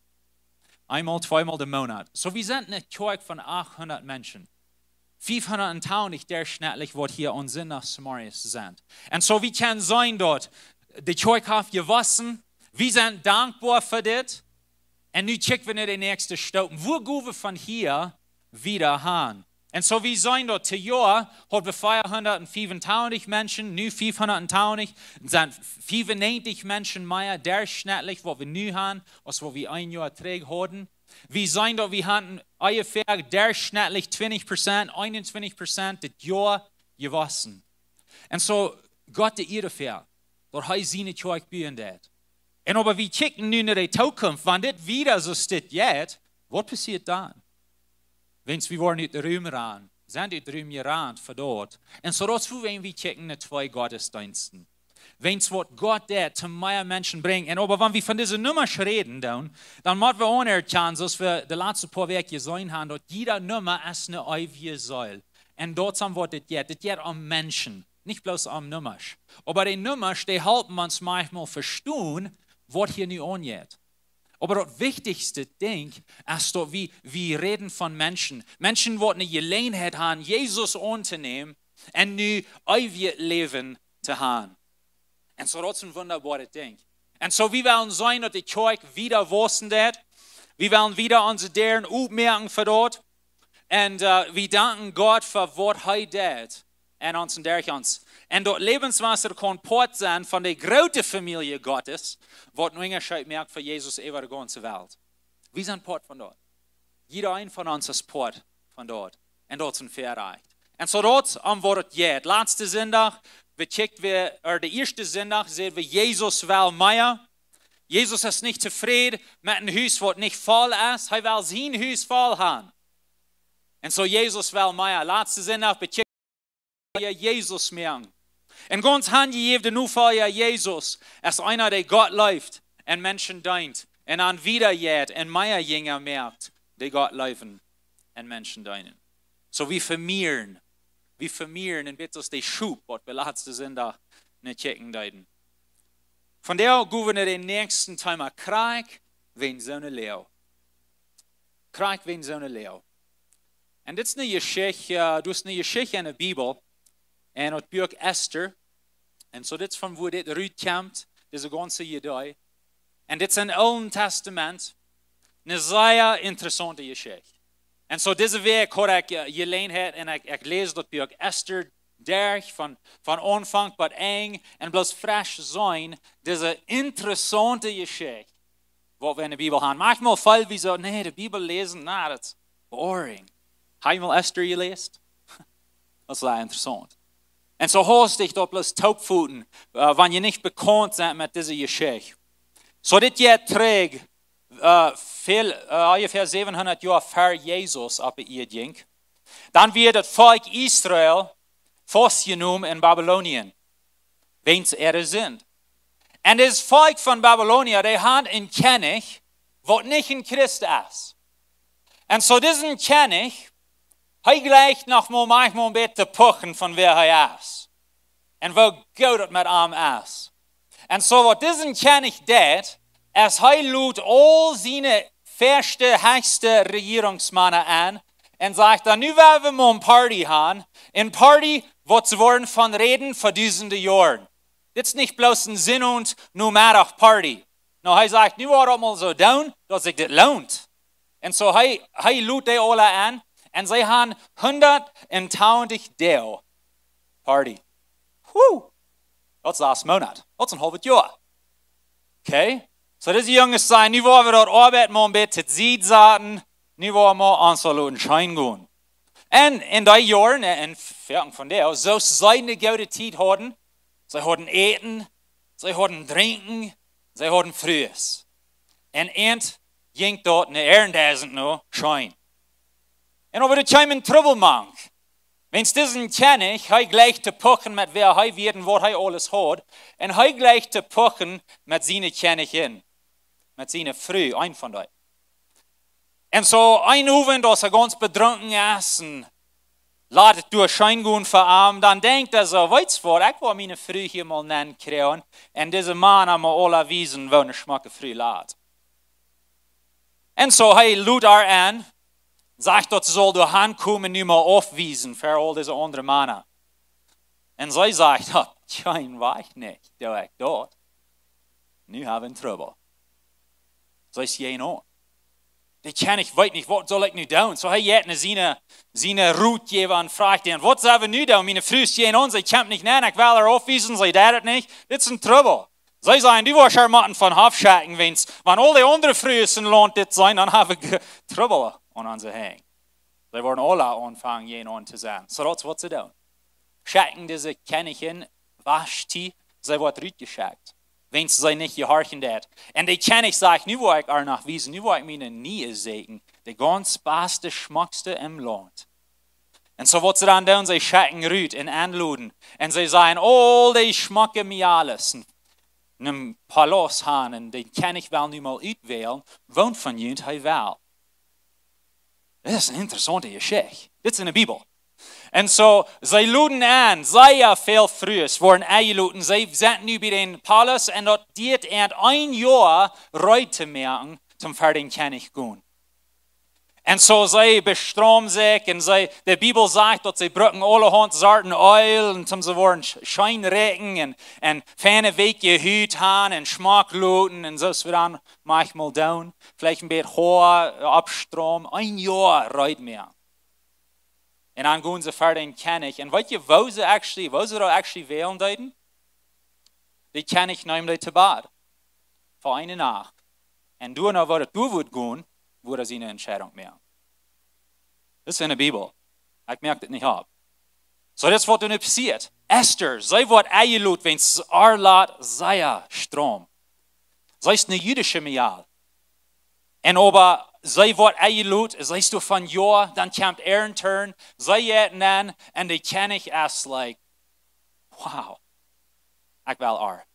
Eemol, tweemol de Moonat. Soo, wie sent eene Kjoakj von achthundat Menschen. Fiefhundat un tachentich derchschnittlich, waut hia aun Sindachsmorjes sent. Un soo, wie kjennen seenen daut de Kjoakj haft jewossen. Wie sent dankboa fa dit. Un nu check wie no de näakjste Stoop. Woo go wie von hia wieda han? Un soo, wie seenen daut, dit Joa haud wie fiefhundat un fiefentachentich Menschen, nu fiefhundat un tachentich, daut sent fiefennegentig Menschen mea derchschnittlich, waut wie nu haben, aus waut wie een Joa trigj hauden. Wie seenen daut, wie haben onjefäa derchschnittlich twintich Prozent, eenuntwintich Prozent dit Joa jewossen. Un soo, Gott de Iea doafäa, daut hee siene Kjoakj buen deed. Un oba wie kjikjen nu no de Tookunft, wan dit wieda soo steit, waut passieet dan? Wäajens wie woaren ut de Rum rannen, sent ut de Rum jerant, fa daut. Un soo daut es, wua wie kjikjen no twee Gottesdeensten. Wäajens waut Gott deed, to mea Menschen brinjen. Un oba wan wie von dise Nummasch räden, dan, dan mott wie aunerkjanen, soo aus wie de latste poa Wäakj jeseenen haben, daut jieda Numma es eene eewje Seel. Un daut es om waut dit jeit. Dit jeit om Menschen, nich bloos om Nummasch. Oba de Nummasch, dee halpen ons maunchmol vestonen, waut hia nu aunjeit. Oba daut wichtichste Dinkj es daut wie, wie räden von Menschen. Menschen, waut eene Jeläajenheit haben, Jesus auntonämen un nu eewjet Läwen to haben. Un soo, daut es een wundaboaret Dinkj. Un soo, wie wellen seenen, daut de Kjoakj wieda wausen deed. Wie wellen wieda onse Däaren opmoaken fa daut. Un, äh, wie danken Gott fa waut hee deed en ons un derch ons. Un daut Lebenswasser kaun Poat sennen von de groote Famielje Gottes, waut een Unjascheet moakt fa Jesus äwa de gaunze Welt. Wie sent Poat von daut. Jieda een von ons es Poat von daut. Un daut es een Väarajcht. Un soo daut es om waut et jeit. Latste Sindach, wie kjikjten, wie, ea, de ieeschte Sindach säden wie, Jesus well mea. Jesus es nich tofräd met een Hus, waut nich voll es. Hee well sien Hus voll haben. Un soo, Jesus well mea. Latste Sindach bekjikjten wie Jesus mea. Un gaunz hanjejäft un nu fa Jesus, aus eena, dee Gott leeft un Menschen deent un aun wieda jeit un mea Jinja moakt, dee Gott leewen un Menschen deenen. Soo, wie vemieren. Wie vemieren un bitte aus de Schop, waut wie latste Sindach no kjikjen deeden. Vondoag go wie no dän näakjsten Thema, krakjt wäajen soone Loag. Krakjt wäajen soone Loag. Un dit es eene Jeschicht, äh, du hast eene Jeschicht en de Bibel, en daut Buak Ester. Un soo dit es von wua dit rutkjemt, dise gaunze Idee. Un dit es em Oolen Tastament, eene sea interessaunte Jeschicht. Un soo dise Wäakj haud ekj, äh, Jeläajenheit un ekj, ekj läs daut Buak Ester derch von, von Aunfank bat Enj un bloos fresch seenen dise interessaunte Jeschicht, waut wie en de Bibel haben. Maunchmol feel wie soo, nä, de Bibel läsen, na, daut es boring. Hast du mol Ester jeläst? Daut es sea interessaunt. Un soo haud ekj daut bloos toopfoten, äh, wan jie nich bekaunt sent met dise Jeschicht. Soo dit jeit trigj, äh, väl, äh, onjefäa säwenhundat Joa ver Jesus opp de Ieed jinkj. Dan wort daut Volkj Israel faustjenomen en Babylonien, wäajen äare Sind. Un dit Volkj von Babylonia, dee haud een Kjennich, waut nich een Christ es. Un soo disen Kjennich, hee jleicht noch mau manchmol een bät to puchen von wäa hee es. Un woo goot daut met am es. Un soo waut disen Kjennich deed, es hee lud aul siene väaschte, hechste Rejierungsmana aun un sajcht dan: "Nu woa wie mau een Party han. Een Party, waut see woaren von räden fa dusende Joaren. Dit es nich bloos een Sinnowent Nomeddach Party." Nu, hee sajcht: "Nu woa wie daut mau soo doonen, daut sikj dit loont." Un soo hee, hee lud dee aula aun. Un see han hundatentwintich Doag Party. Woo! Daut es sas Moonat. Daut es een haulwet Joa. Okay? Soo dise Junges sajen: "Nu woa wie daut Oabeit mau een bät to Sied saten. Nu woa wie mau ons aul loten scheen gonen." Un en dee Joaren, un, un foaken von dee, soo aus see eene goode Tiet hauden, see hauden Äten, see hauden Drinkjen, see hauden Frues. Un an jinkj daut en äaren Deisen no scheen. Un oba doa kjeem een Trubbel mank. Wiels disen Kjennich, hee jleicht to puchen met wäa hee wia un waut hee aules haud. Un hee jleicht to puchen met siene Kjennichin. Met siene Fru, eent von dee. Un soo een Owent, aus hee gaunz bedrunken es un lat et doa scheen gonen fa am, dan denkjt hee soo: "Weetst waut, ekj woa miene Fru hia mau nenn kjrieen un dise Mana mau aula wiesen, woo ne schmocke Fru lat." Un soo hee lud ar aun, sajcht, daut see saul doa hankomen, nu mau aufwiesen fa aul dise aundre Mana. Un see sajcht: "Daut kjeem wajch nich, doo ekj daut. Nu hab wie een Trubbel." See es jäajenaun. De Kjennich weet nich: "Waut saul ekj nu doonen?" Soo hee jeit no siene, siene Rotjäwa un froagt dän: "Waut sell wie nu doonen? Miene Fru es jäajenaun, see kjemt nich nenn, ekj well ar aufwiesen, see deit et nich. Dit es een Trubbel." See sajen: "Du woascht ar motten von Hoff schekjen, wiels wan aul dee aundre Frues em Launt dit seenen, dan hab wie Trubbel aun onse Henj." See woaren aula aunfangen jäajenaun to sennen. Soo daut es waut see doonen. Schekjen dise Kjennichin Waschti, see woat rutjeschekjt, wiels see nich jehorchen deed. Un de Kjennich sajcht: "Nu woa ekj ar noch wiesen, nu woa ekj miene Niee säkjen, de gaunz baste, schmockste em Launt." Un soo waut see dan doonen, see schekjen rut un enloden. Un see sajen: "Aul dee schmocke Mejales en een Palaust han, un de Kjennich well nu mau utwälen, woon von junt hee well." Dit es eene interessaunte Jeschicht. Dit es enne Bibel. Un soo, see loden aun, sea väl Frues woaren enjeloden. See sent nu bie dän Palaust un daut diet an een Joa reed to moaken, toom ver dän Kjennich gonen. Un soo see bestromen sikj un see, de Bibel sajcht, daut see brucken aulahaunt Sorten Eelj un toom see woaren sch-, scheen rikjen un, un feine weekje Hut han un schmock loten un soo aus wie dan manchmol doonen. Veleicht een bät Hoa oppstromen, een Joa reed moaken. Un dan gonen see ver dän Kjennich. Un weetst du, woo see actually, woo see daut actually wälen deeden? De Kjennich neem dee to Bad fa eene Nacht. Un doano, woo daut doa wudd gonen, wudd hee siene Entscheidunk moaken. Dit es enne Bibel. Ekj moak dit nich opp. Soo, dit es waut nu passieet. Ester, see woat enjeloden, wiels ar Lot sea stromm. See es eene jüdische Mejal. Un oba see woat enjeloden, see es doa von Joa, dan kjemt äaren Turn, see jeit nenn un de Kjennich es like: "Wow, ekj well ar."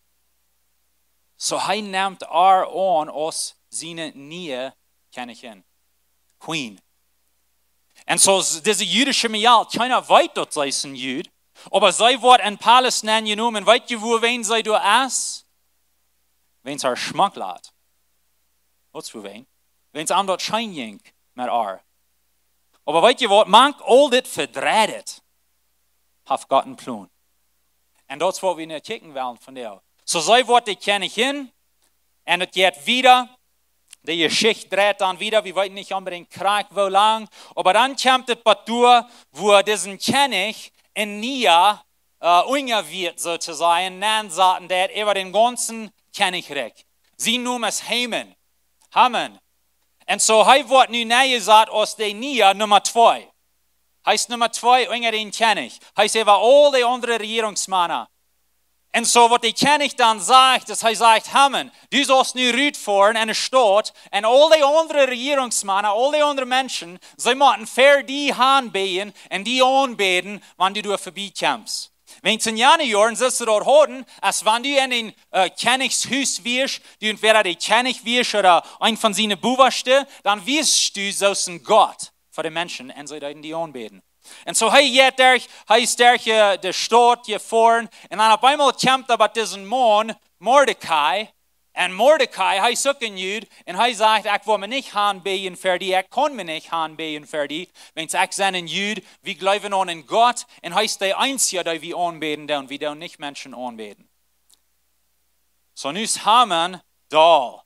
Soo hee nemt ar aun aus siene niee Kjennichin, Queen. Un soo s-, dise jüdische Mejal, kjeena weet, daut see es een Jud, oba see woat em Palaust nenjenomen. Weetst du, wuawäajen see doa es? Wäajen ar schmock lat. Waut es wuawäajen? Wäajen am daut scheen jinkj met ar. Oba weetst du waut, mank aul dit Vedrieejet haft Gott een Plon. Un daut es waut wie nu kjikjen wellen vondoag. Soo see woat de Kjennichin, un et jeit wieda. De Jeschicht dreit dan wieda. Wie weeten nich onbedinjt krakjt woo lang. Oba dan kjemt et bat doa, wua disen Kjennich een niea, äh, Unjawieet, soo to sajen, nensaten deed äwa dän gaunzen Kjennichrikj. Sien Nomen es Haman. Haman. Un soo hee woat nu nenjesat aus de niea Numma twee. Hee es Numma twee unja dän Kjennich. Hee es äwa aul de aundre Rejierungsmana. Un soo waut de Kjennich dan sajcht, es, hee sajcht: "Haman, du saust nu rutfoaren enne Staut, un aul de aundre Rejierungsmana, aul de aundre Menschen, see motten ver die hanbäden un die aunbäden, wan du doa verbie kjemst. Wan en jane Joaren soo daut hauden, aus wan du en een äh, Kjennichshus wieescht, du entwäda de Kjennich wieescht ooda een von siene Bowaschte, dan wieescht du soo aus een Gott fa de Menschen un see deeden die aunbäden. Un soo hee jeit derch, hee es derch äh, de Staut jefoaren un dan opp eemol kjemt doa bie disen Maun Mordekai. Un Mordekai, hee es uk een Jud un hee sajcht: "Ekj woa mie nich aunbäden fa die, ekj kaun mie nich aunbäden fa die, wiels ekj sie een Jud, wie jleewen aun een Gott un hee es de eensje, dee wie aunbäden doonen, wie doonen nich Menschen aunbäden." Soo nu es Haman doll,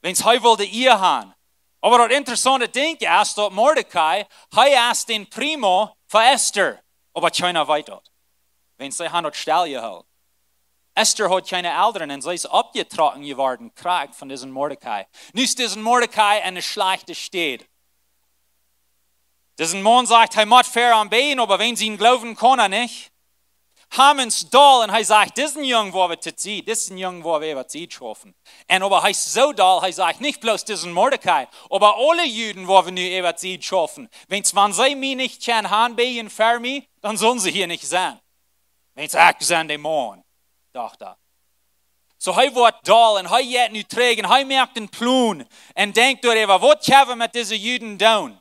wiels hee wull de Ea haben. Oba daut interessaunte Dinkj es daut Mordekai, hee es de primo fa Ester, oba kjeena weet daut, wiels see haben daut stell jehoolen. Ester haud kjeene Elren un see es oppjetrocken jeworden, krakjt von disen Mordekai. Nu es disen Mordekai en eene schlajchte Städ. Disen Maun sajcht, hee mott fa am bäden, oba wäajen sienen Gloowen kaun hee nich. Haman es doll un hee sajcht: "Disen Jung woa wie to Sied, disen Jung woa wie äwa Sied schaufen." Un oba hee es soo doll, hee sajcht nich bloos disen Mordekai, oba aule Juden woa wie nu äwa Sied schaufen. Wiels wan see mie nich kjennen aunbäden fa mie, dan sellen see hia nich sennen. Wiels ekj sie de Maun, docht hee. Soo hee woat doll un hee jeit nu trigj un hee moakt een Plon un denkjt doaräwa, waut kjenn wie met dise Juden doonen?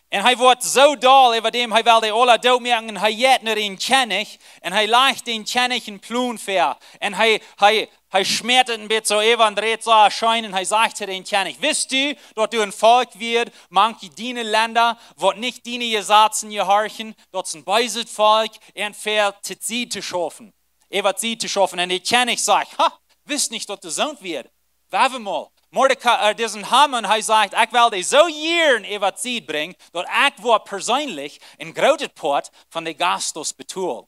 Un hee woat soo doll äwa däm, hee well dee aula doot moaken un hee jeit no dän Kjennich un hee lajcht dän Kjennich een Plon väa. Un hee, hee, hee schmäat et een bät soo äwa un rät soo scheen un hee sajcht to dän Kjennich: "Wist du, daut du een Volkj wieescht, mank diene Lenda, waut nich diene Jesazen jehorchen, daut es een beeset Volkj un väl to Sied to schaufen, äwa Sied to schaufen?" Un de Kjennich sajcht: "Ha, wist nich, daut du soont wieescht." Waut emol. Mordekai, äh, disen Haman, hee sajcht: "Ekj well dee soo jieren äwa Sied brinjen, daut ekj woa perseenlich een grootet Poat von de Gastos betolen."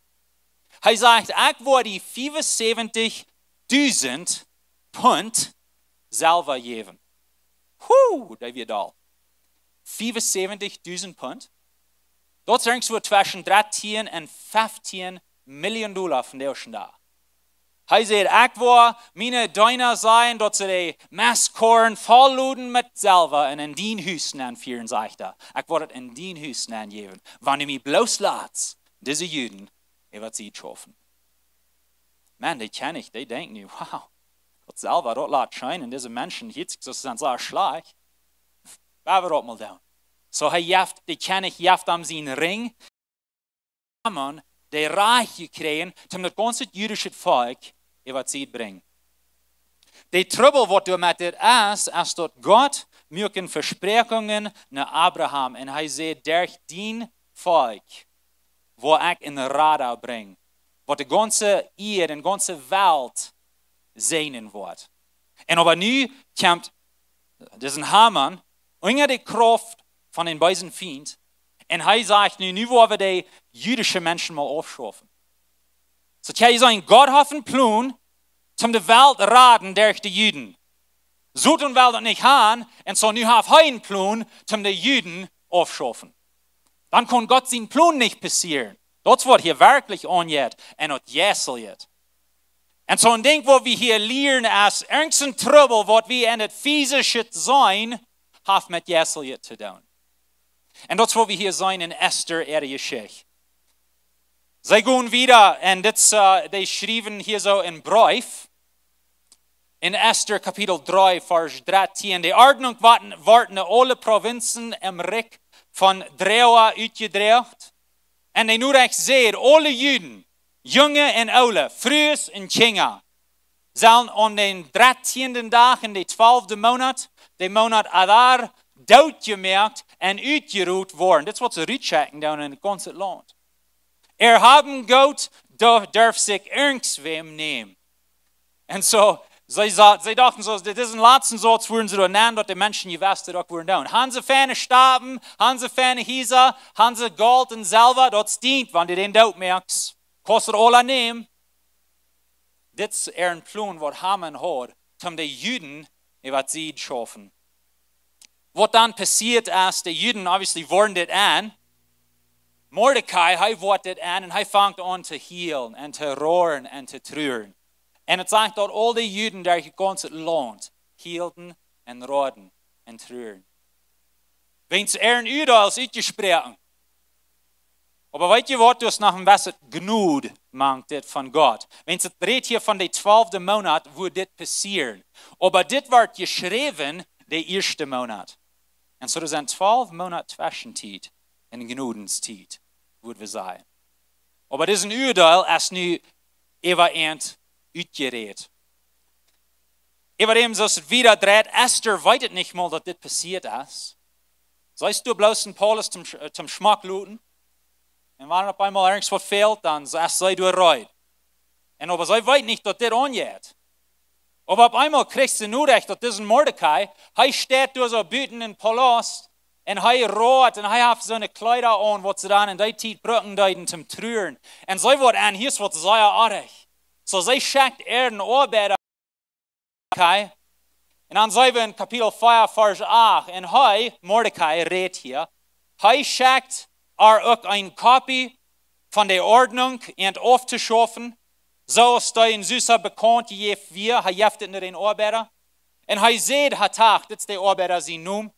Hee sajcht: "Ekj woa die fiefunsäwentijdusent Punt Selwa jäwen." Hu, dee wia doll. Fiefunsäwentijdusent Punt. Daut es irjentwua tweschen dartieen un feftieen Million Dolla vondoag dän Dach. Hee sajcht: "Ekj woa miene Deena sajen, daut see de Mestkorf voll loden met Selwa un en dien Hus nenfieren," sajcht hee. "Ekj woa daut en dien Hus nenjäwen, wan du mie bloos latst dise Juden äwa Sied schaufen." Maun, dee Kjennich, dee denkjt nu: "Wow, daut Selwa, daut lat scheen un dise Menschen hia, see sent soo schlajcht. Woa wie daut mol doonen." Soo hee jeft, de Kjennich jeft am sienen Rinj. Haman, dee Rajcht jekjräajen, om daut gaunze jüdische Volkj äwa Sied brinjen. De Trubbel, waut doamet es, es daut Gott muak Vespräakjungen no Abraham un hee säd: "Derch dien Volkj woa ekj een Rada brinjen, waut de gaunze Ieed, de gaunze Welt säajnen woat." Un oba nu kjemt disen Haman unja de Krauft von dän beesen Fient un hee sajcht nu: "Nu woa wie de jüdische Menschen mol aufschaufen." Soo, kjenn jie seenen, Gott haft een Plon, om de Welt raden derch de Juden. Soton well daut nich haben, un soo nu haft hee een Plon, om de Juden aufschaufen. Dan kaun Gott sien Plon nich passieren. Daut es waut hia werkjlich aunjeit un daut Jesaja. Un soo een Dinkj, waut wie hia lieren, es irjent een Trubbel, waut wie en daut physische seenen, haft met Jesaja to doonen. Un daut es waut wie hia seenen en Ester äare Jeschicht. See gonen wieda un dit, äh, dee schriewen hia soo een Breef. En Ester Kapitel dree, Varsch dartieen. De Ordnunk wort, wort en aule Provinzen em Rikj von Drioa utjedroagen. Un de Norecht sajcht: "Aule Juden, Junge un Oole, Frues un Kjinja, sellen aun dän dartieenden Dach en dän twalften Moonat, dän Moonat Adar, dootjemoakt un utjerot woaren." Dit es waut see rutschekjen doonen en daut gaunze Launt. "Äa Hab un Goot, doa derf sikj irjentwäm nämen." Un soo, see, sa-, see dochten soo, dit es een latsten Sauz, wudden see doa nämen, daut de Menschen jewist daut uk wudden doonen. "Han see feine Stapen, han see feine Hiesa, han see Golt un Selwa, daut es dient, wan du dän dootmoakst. Kaust daut aula nämen." Dit es een Plon, waut Haman haud, om de Juden äwa Sied schaufen. Waut dan passieet es, de Juden obviously woaren dit en. Mordekai, hee woat dit en un hee fangt aun to hielen un to roaren un to truaren. Un et sajcht daut aul de Juden derch daut gaunze Launt hielden un roaden un truaren. Wiels äa Urteel es utjesproaken. Oba weet jie waut, doa es noch een bät Jnod mank dit von Gott. Wan et rät hia von de twalfte Moonat, wua dit passieren. Oba dit woat jeschräwen, de ieeschte Moonat. Un soo, doa sent twalf Moonat Tweschentiet un Jnodenstiet, wudd wie sajen. Oba disen Uadeel es nu äwa äant utjerät. Äwa däm, soo aus et wieda dreit, Ester weet et nich mol, daut dit passieet es. See es doa bloos en Paulus toom, toom schmock loten. Un wan opp eemol irjent waut fält, dan es see doa reed. Un oba see weet nich, daut dit aunjeit. Oba opp eemol kjricht see Norecht, daut dise Mordecai, hee steit doa soo buten em Palaust un hee roat un hee haft soone Kjleeda aun, waut see dan en dee Tiet brucken deeden toom truren. Un see woat en, hia es waut sea oajch. Soo, see schekjt äaren Oabeida, Mordecai. Un dan seenen wie en Kapitel vea, Varsch acht. Un hee, Mordecai, rät hia. Hee schekjt ar uk eene Kopie von de Ordnunk äant auftoschaufen, soo aus dee en Susa bekaunt jejäft wia. Hee jeft et no dän Oabeida. Un hee säd Hatak, dit es de Oabeida sien Nomen,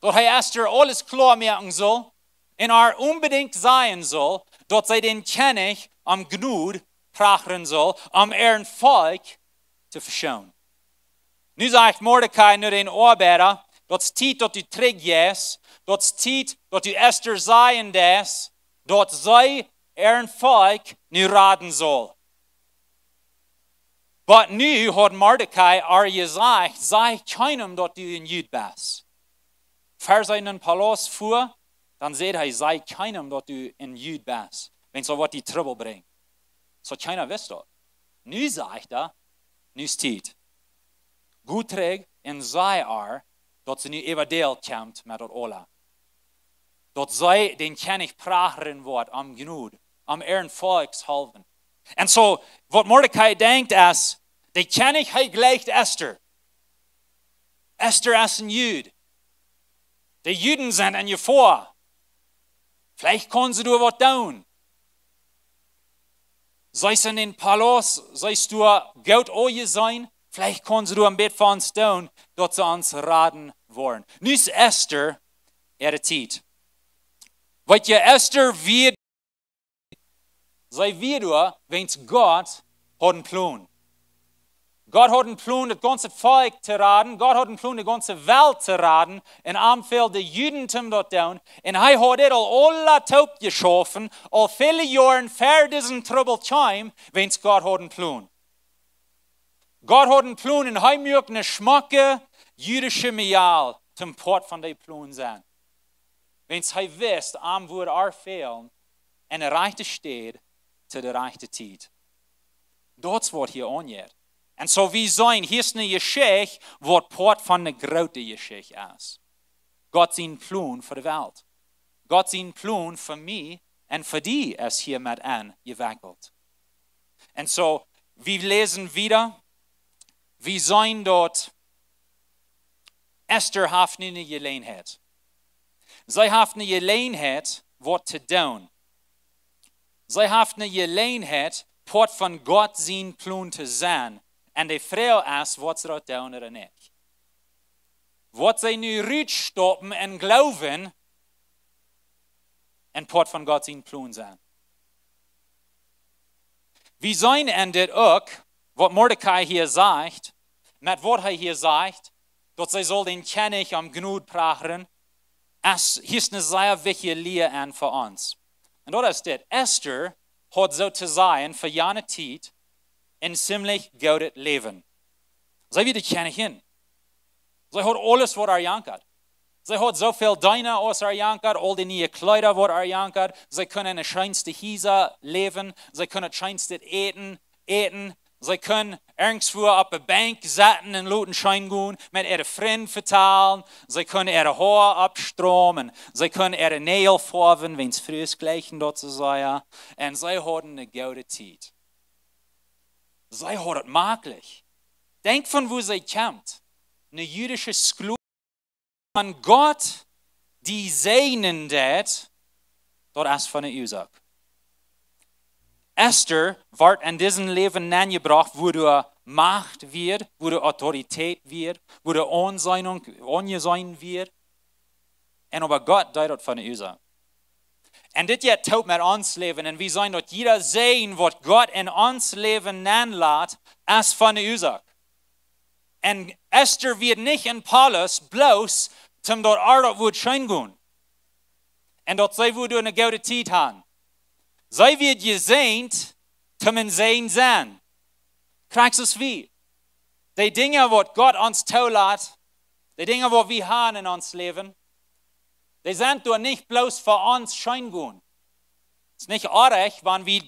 daut hee Ester aules kloa moaken sull un ar onbedinjt sajen sull, daut see dän Kjennich om Jnod prachren sull, om äaren Volkj to veschoonen. Nu sajcht Mordecai no dän Oabeida: Daut es Tiet, daut du trigj jeist, daut es Tiet, daut du Ester sajen deist, daut see äaren Volkj nu raden sull. Oba nu haud Mordecai ar jesajcht: Saj kjeenem, daut du en Jud best. Ver see en dän Palaust fua, dan säd hee: Saj kjeenem, daut du en Jud best, wan soo waut die Trubbel brinjt. Soo kjeena wist daut. Nu sajcht hee: Nu es Tiet. Go trigj un saj ar, daut see nu äwadäl kjemt met daut aula. Daut see dän Kjennich prachren woat om Jnod, om äaren Volkjs haulwen. Un soo, waut Mordecai denkjt es, de Kjennich, hee jleicht Ester. Ester es en Jud. De Juden sent en Jefoa. Veleicht kaun see doa waut doonen. See es en dän Palaust, see es doa goot aunjeseenen. Veleicht kaun see doa een bät fa ons doonen, daut see ons raden woaren. Nu es Ester äare Tiet. Weet jie, Ester wia, see wia doa, wiels Gott haud een Plon. Gott haud een Plon, daut gaunze Volkj to raden. Gott haud een Plon, de gaunze Welt to raden. Un am fäld de Juden toom daut doonen. Un hee haud dit aul aula toopjeschaufen, aul väle Joaren ver disen Trubbel kjeem, wiels Gott haud een Plon. Gott haud een Plon un hee muak eene schmocke jüdische Mejal toom Poat von dän Plon sennen. Wiels hee wist, am wudd ar fälen en de rajchte Städ to de rajchte Tiet. Daut es waut hia aunjeit. Un soo wie seenen, hia es eene Jeschicht, waut Poat von de groote Jeschicht es. Gott sien Plon fa de Welt. Gott sien Plon fa mie un fa die es hia met enjewekjelt. Un soo, wie läsen wieda, wie seenen daut Ester haft nu eene Jeläajenheit. See haft eene Jeläajenheit, waut to doonen. See haft eene Jeläajenheit, Poat von Gott sien Plon to sennen. Un de Froag es, woat see daut doonen ooda nich? Woat see nu rutstoppen un jleewen un Poat von Gott sien Plon sennen? Wie seenen en dit uk, waut Mordecai hia sajcht, met waut hee hia sajcht, daut see sull dän Kjennich om Jnod prachren, es, hia es eene sea wichtje Lia aun fa ons. Un daut es dit: Ester haud, soo to sajen, fa jane Tiet een ziemlich goodet Läwen. See wia de Kjennichin. See haud aules, waut ar jankad. See haud soo väl Deena, aus ar jankad, aul de niee Kjleeda, waut ar jankad. See kunn en de scheenste Hiesa läwen. See kunn daut scheenste Äten äten. See kunn irjentwua opp de Benkj setten un loten scheen gonen, met äare Frind vetalen. See kunn äare Hoa oppstroomen. See kunn äare Näajel foawen, wiels Frues jleichen daut soo sea. Un see hauden eene goode Tiet. See haud et maklich. Denkj von wua see kjemt. Eene jüdische Sklow. Wan Gott die säajnen deed, daut es von eene Uasoak. Ester wort en disen Läwen nenjebrocht, wua doa Macht wia, wua doa Autoritäet wia, wua doa Aunseenen, aunjeseenen wia. Un oba Gott deed daut von eene Uasoak. Un dit jeit toop met ons Läwen. Un wie seenen daut jieda Säajen waut Gott en ons Läwen nenlat, es von de Uasoak. Un Ester wia nich em Palaust bloos, om daut aules wudd scheen gonen. Un daut see wudd eene goode Tiet haben. See wia jesäajent, om een Säajen sennen. Krakjt soo aus wie. De Dinja waut Gott ons toolat, de Dinja waut wie haben en ons Läwen, dee sent doa nich bloos fa ons scheen gonen. Daut es nich oajch, wan wie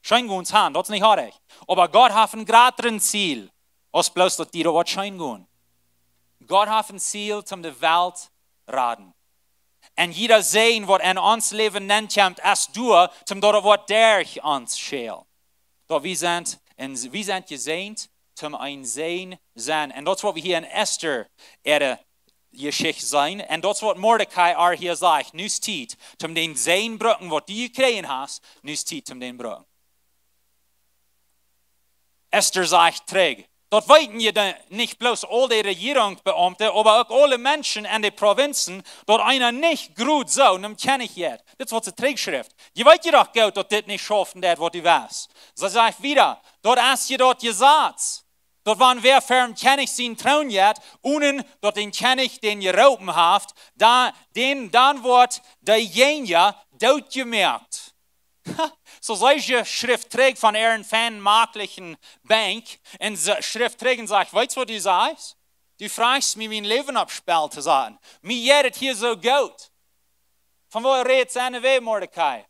scheen gonen sent. Daut es nich oajch. Oba Gott haft een jratret Ziel, aus bloos daut die doa waut scheen gonen. Gott haft een Ziel, om de Welt raden. Un jieda Säajen waut en ons Läwen nenkjemt, es doa, om daut waut derch ons schelt. Daut wie sent, un wie sent jesäajent, om een Säajen sennen. Un daut es waut wie hia en Ester äare Jeschicht seenen. Un daut es waut Mordecai ar hia sajcht. Nu es Tiet, om dän Säajen brucken, waut du jekjräajen hast. Nu es Tiet, om dän brucken. Ester sajcht trigj. Daut weeten je dan nich bloos aul de Rejierungsbeaumte, oba uk aule Menschen en de Prowinzen, daut eena nich jrod soo nom Kjennich jeit. Dit es waut see trigjschrift. Jie weet je doch goot, daut dit nich schaufen deit, waut du west. See sajcht wieda, daut es je daut Jesaz. Daut wan wäa ver dän Kjennich sienen Troon jeit, onen daut de Kjennich dän jeroopen haft, dan, dän, dan woat deejanja dootjemoakt. Soo see schrift trigj von äaren fein maklichen Benkj un see schrift trigj un sajcht: "Weetst waut du sajchst? Du frajchst mie mien Läwen opp Spell to saten. Mie jeit et hia soo goot." Von woo rät see nu, Mordecai?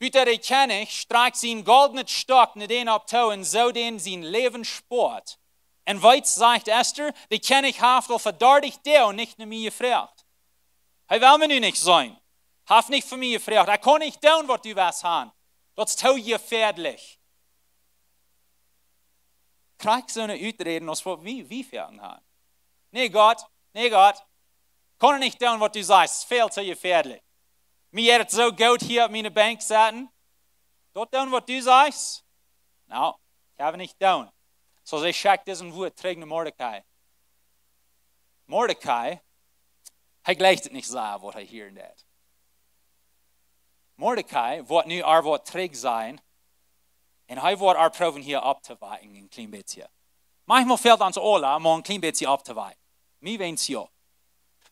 Wieda de Kjennich strakjt sien goldnet Stock no dän opp too un soo dän sien Läwen spoat. Un weetst, sajcht Ester, de Kjennich haft aul fa dartich Doag nich no mie jefroacht. Hee well mie nu nich seenen. Haft nich fa mie jefroacht. Ekj kaun nich doonen waut du west han. Daut es too jefäadlich. Krakjt soone Uträd aus waut wie, wie foaken han. "Nä, Gott, nä, Gott. Kaun nich doonen waut du sajchst. Es väl too jefäadlich. Mie jeit et soo goot hia opp miene Benkj setten. Daut doonen waut du sajchst? Nä, ekj hab nich doonen." Soo see schekjt disen Wieed trigj no Mordecai. Mordecai, hee jleicht et nich soo, waut hee hia deit. Mordecai woat nu ar waut trigj sajen, un hee woat ar proowen hia opptowakjen een kjlien bät. Maunchmol fält ons aula mau een kjlien bät opptowakjen. Mie weens jo.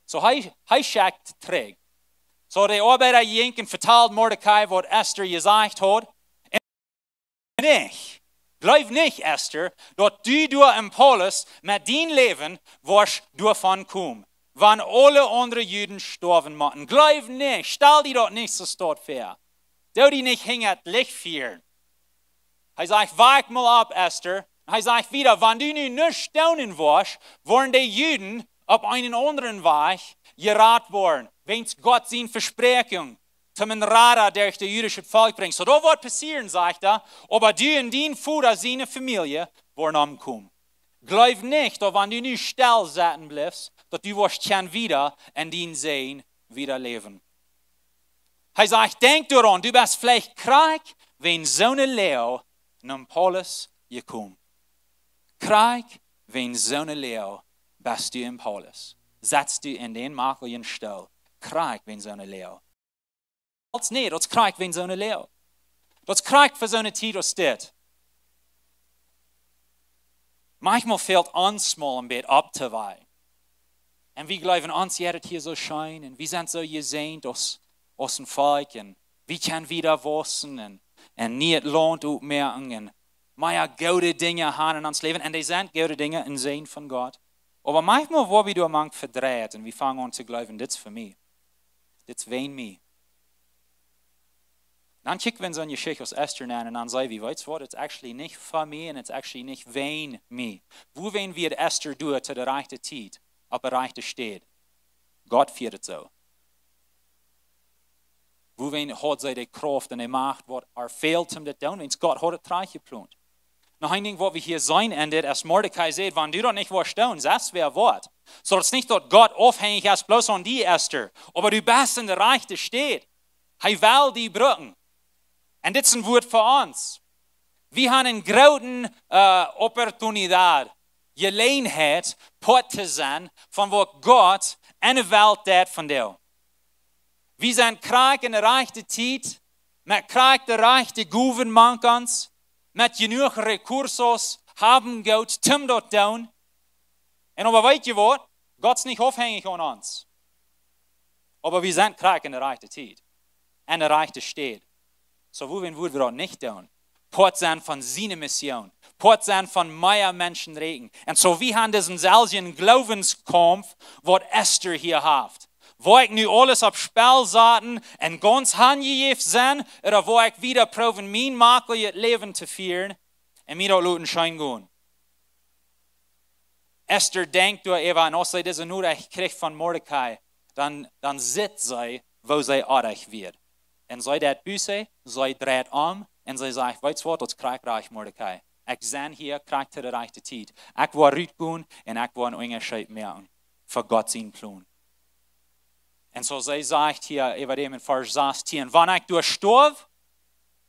Soo hee, hee schekjt trigj. Soo de Oabeida jinkjen un vetald Mordecai waut Ester jesajcht haud. Nich. Jleew nich, Ester, daut du doa em Palaust met dien Läwen woascht doavon komen, wan aule aundre Juden stoawen motten. Jleew nich, stal die daut nich soo stoakj väa. Doo die nich hinja daut Licht fieren. Hee sajcht: "Wakj mol opp, Ester." Hee sajcht wieda: "Wan du nu nuscht doonen woascht, woaren de Juden opp eenen aundren Wajch jerat woaren, wiels Gott siene Vespräakjunk toom een Rada derch daut jüdische Volkj brinjt. Soo daut woat passieren", sajcht hee, "oba du un dien Voda siene Famielje woaren omkomen. Jleew nich, daut wan du nu stell setten blifst, daut du woascht kjennen wieda en dien Säajen wieda läwen." Hee sajcht: "Denkj doaraun, du best veleicht krakjt wäajen soone Loag nom Palaust jekomen. Krakjt wäajen soone Loag best du em Palaust. Setst du en dän makjlichen Stool. Krakjt wäajen soone Loag." Aus nä, daut es krakjt wäajen soone Loag. Daut es krakjt fa soone Tiet aus dit. Maunchmol fält ons mau een bät opptowakjen. Un wie jleewen, ons jeit et hia soo scheen. Un wie sent soo jesäajent aus, aus een Volkj. Un wie kjennen wieda wausen un, un nie daut Launt oppmoaken. Un mea goode Dinja han en ons Läwen. Un dee sent goode Dinja em Senn von Gott. Oba maunchmol woa wie doa mank vedreit un wie fangen aun to jleewen: "Dit es fa mie. Dit es wäajen mie." Dan kjikj wie en soone Jeschicht aus Ester nenn un dan saj wie: "Weetst waut, it's actually nich fa mie un it's actually nich wäajen mie." Wuawäajen wia Ester doa to de rajchte Tiet opp de rajchte Städ? Gott fieed et soo. Wuawäajen haud see de Krauft un de Macht, waut ar fält om dit to doonen? Wiels Gott haud et trajcht jeplont. Noch een Dinkj waut wie hia seenen, un dit es Mordecai sajcht: "Wan du daut nich woascht doonen, sest wäa woat." Soo daut es nich daut Gott aufhenjich es bloos aun die, Ester, oba du best en de rajchte Städ. Hee well die brucken. Un dit es een Wieed fa ons. Wie han eene groote, äh, Opportunität, Jeläajenheit, Poat to sennen von waut Gott en de Welt deit vondoag. Wie sent krakjt en de rajchte Tiet, met krakjt de rajchte Gowen mank ons, met jenuach recursos, haben Gott, toom daut doonen. Un oba weet jie waut? Gott es nich aufhenjich aun ons. Oba wie sent krakjt en de rajchte Tiet, en de rajchte Städ. Soo, wuarom wudden wie daut nich doonen? Poat sennen von siene Mission, Poat sennen von mea Menschen räakjen. Un soo, wie haben disen selwjen Gloowenskaumf, waut Esther hia haft. Woa ekj nu aules opp Spell saten un gaunz hanjejäft sennen, ooda woa ekj wada proowen, mien maklijet Läwen to fieren un mie daut loten scheen gonen? Esther denkjt doaräwa, un aus see dise Norecht kjricht von Mordecai, dan, dan sitt see, woo see oajch wia. Un see deit Buße, see dreit om un see sajcht: Weetst waut, daut es krakjt rajcht, Mordecai. Ekj sie hia krakjt to de rajchte Tiet. Ekj woa rutgonen un ekj woa een Unjascheet moaken fa Gott sienen Plon. Un soo see sajcht hia äwa däm en Varsch sastieen: Wan ekj doa stoaw,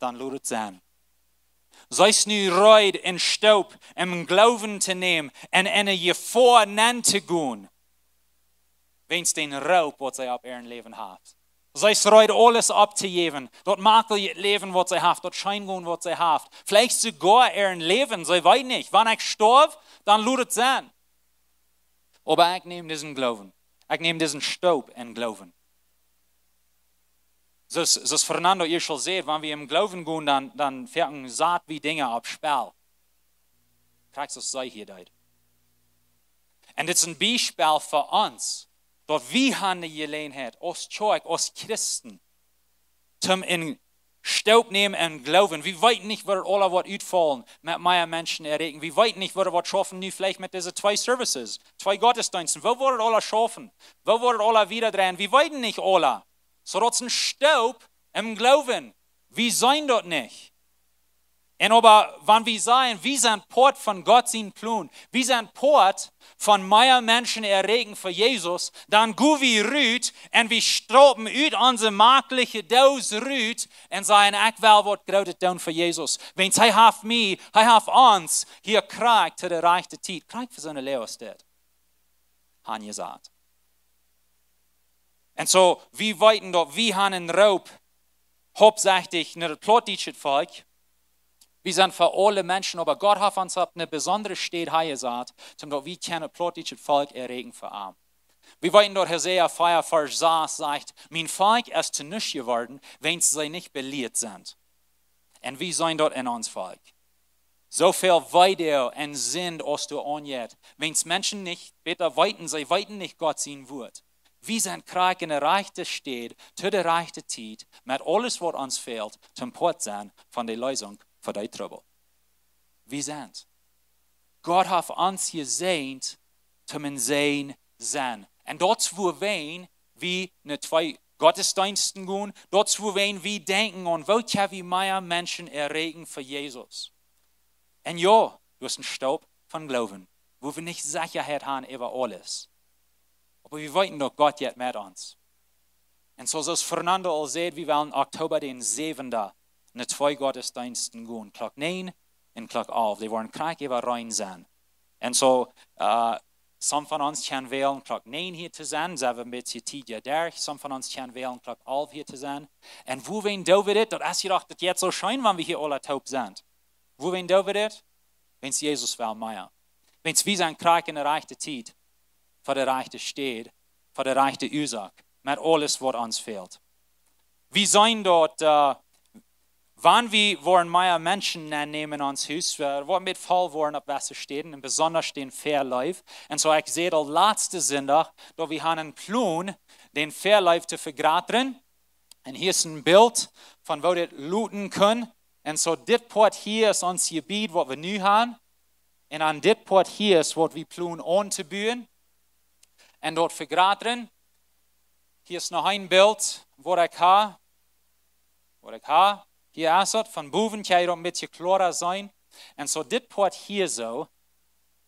dan lot et sennen. See es nu reed un stoop, em Gloowen to nämen un en eene Jefoa nenn to gonen, wäajens dän Roop, waut see opp äa Läwen haft. See es reed, aules opptojäwen, daut maklijet Läwen, waut see haft, daut scheen gonen, waut see haft. Veleicht soogoa äa Läwen, see weet nich: Wan ekj stoaw, dan lot et sennen. Oba ekj näm disen Gloowen. Ekj näm disen Stoop en Gloowen. Soo aus, soo aus Fernando ieescht aul säd, wan wie em Gloowen gonen, dan, dan foaken sat wie Dinja opp Spell. Krakjt soo aus see hia deed. Un dit es een Biespel fa ons, daut wie haben de Jeläajenheit, aus Kjoakj, aus Christen, toom en Stoop nämen en Gloowen. Wie weeten nich, woo daut aules woat utfaulen, met mea Menschen erreichen. Wie weeten nich, woo daut woat schaufen, nu veleicht met dise twee Services, twee Gottesdeensten. Woo woat daut aules schaufen? Woo woat daut aules wiedadreien? Wie weeten nich aules. Soo daut es een Stoop em Gloowen. Wie seenen daut nich. Un oba wan wie sajen, wie sent Poat von Gott sienen Plon, wie sent Poat von mea Menschen erreichen fa Jesus, dan go wie rut un wie staupen ut onse makliche Doos rut un sajen: Ekj well waut Grootet doonen fa Jesus. Wäajens hee haft mie, hee haft ons hia krakjt to de rajchte Tiet, krakjt fa soone Läwestad hanjesat. Un soo, wie weeten, daut wie haben een Roop, hauptsächlich no daut plautdietsche Volkj. Wie sent fa aule Menschen, oba Gott haft ons opp eene besondre Städ hanjesat, toom daut wie kjennen daut plautdietsche Volkj erreichen fa am. Wie weeten, daut Hosea vea Varsch sas sajcht: Mien Volkj es to nuscht jeworden, wäajens see nich belieet sent. Un wie seenen daut en ons Volkj. Soo väl Weedoag un Sind aus doa aunjeit, wäajens Menschen nich bäta weeten, see weeten nich Gott sien Wuat. Wie sent krakjt en de rajchte Städ, to de rajchte Tiet, met aules, waut ons fält, toom Poat sennen von de Leesunk fa dee Trubbel. Wie sent. Gott haft ons jesäajent, toom een Säajen sennen. Un daut es wuarom wie no twee Gottesdeensten gonen, daut es wuarom wie denkjen aun, woo kjenn wie mea Menschen erreichen fa Jesus. Un jo, daut es een Stoop von Gloowen, wua wie nich Sechaheit haben äwa aules. Oba wie weeten, daut Gott jeit met ons. Un soo aus Fernando aul säd, wie wellen Oktoba dän säwenden no twee Gottesdeensten gonen, Klock näajen un Klock alf. Dee woaren krakjt äwa rein sennen. Un soo, äh, some von ons kjennen wälen Klock näajen hia to sennen, sent wie een bät tiedja derch. Some von ons kjennen wälen Klock alf hia to sennen. Un wuarom doo wie dit? Daut es jedoch, daut jeit soo scheen, wan wie hia aula toop sent. Wuarom doo wie dit? Wäajens Jesus well mea. Wäajens wie sent krakjt en de rajchte Tiet, fa de rajchte Städ, fa de rajchte Uasoak, met aules, waut ons fält. Wie seenen daut, äh, wan wie woaren mea Menschen aunnämen en ons Hus, äh, woat met voll woaren opp jewesse Städen, un besonda dän Fairlife. Un soo, ekj säd aul latsten Sindach, daut wie haben een Plon, dän Fairlife to vegrooten. Un hia es een Bilt von woo dit luten kaun. Un soo, dit Poat hia es ons Jebied, waut wie nu haben. Un aun dit Poat hia es, waut wie plonen auntobuen un daut vegrooten. Hia es noch een Bilt, waut ekj hab, waut ekj hab. Hia es daut, von bowen kjenn jie daut een bät kloara seenen. Un soo, dit Poat hia soo,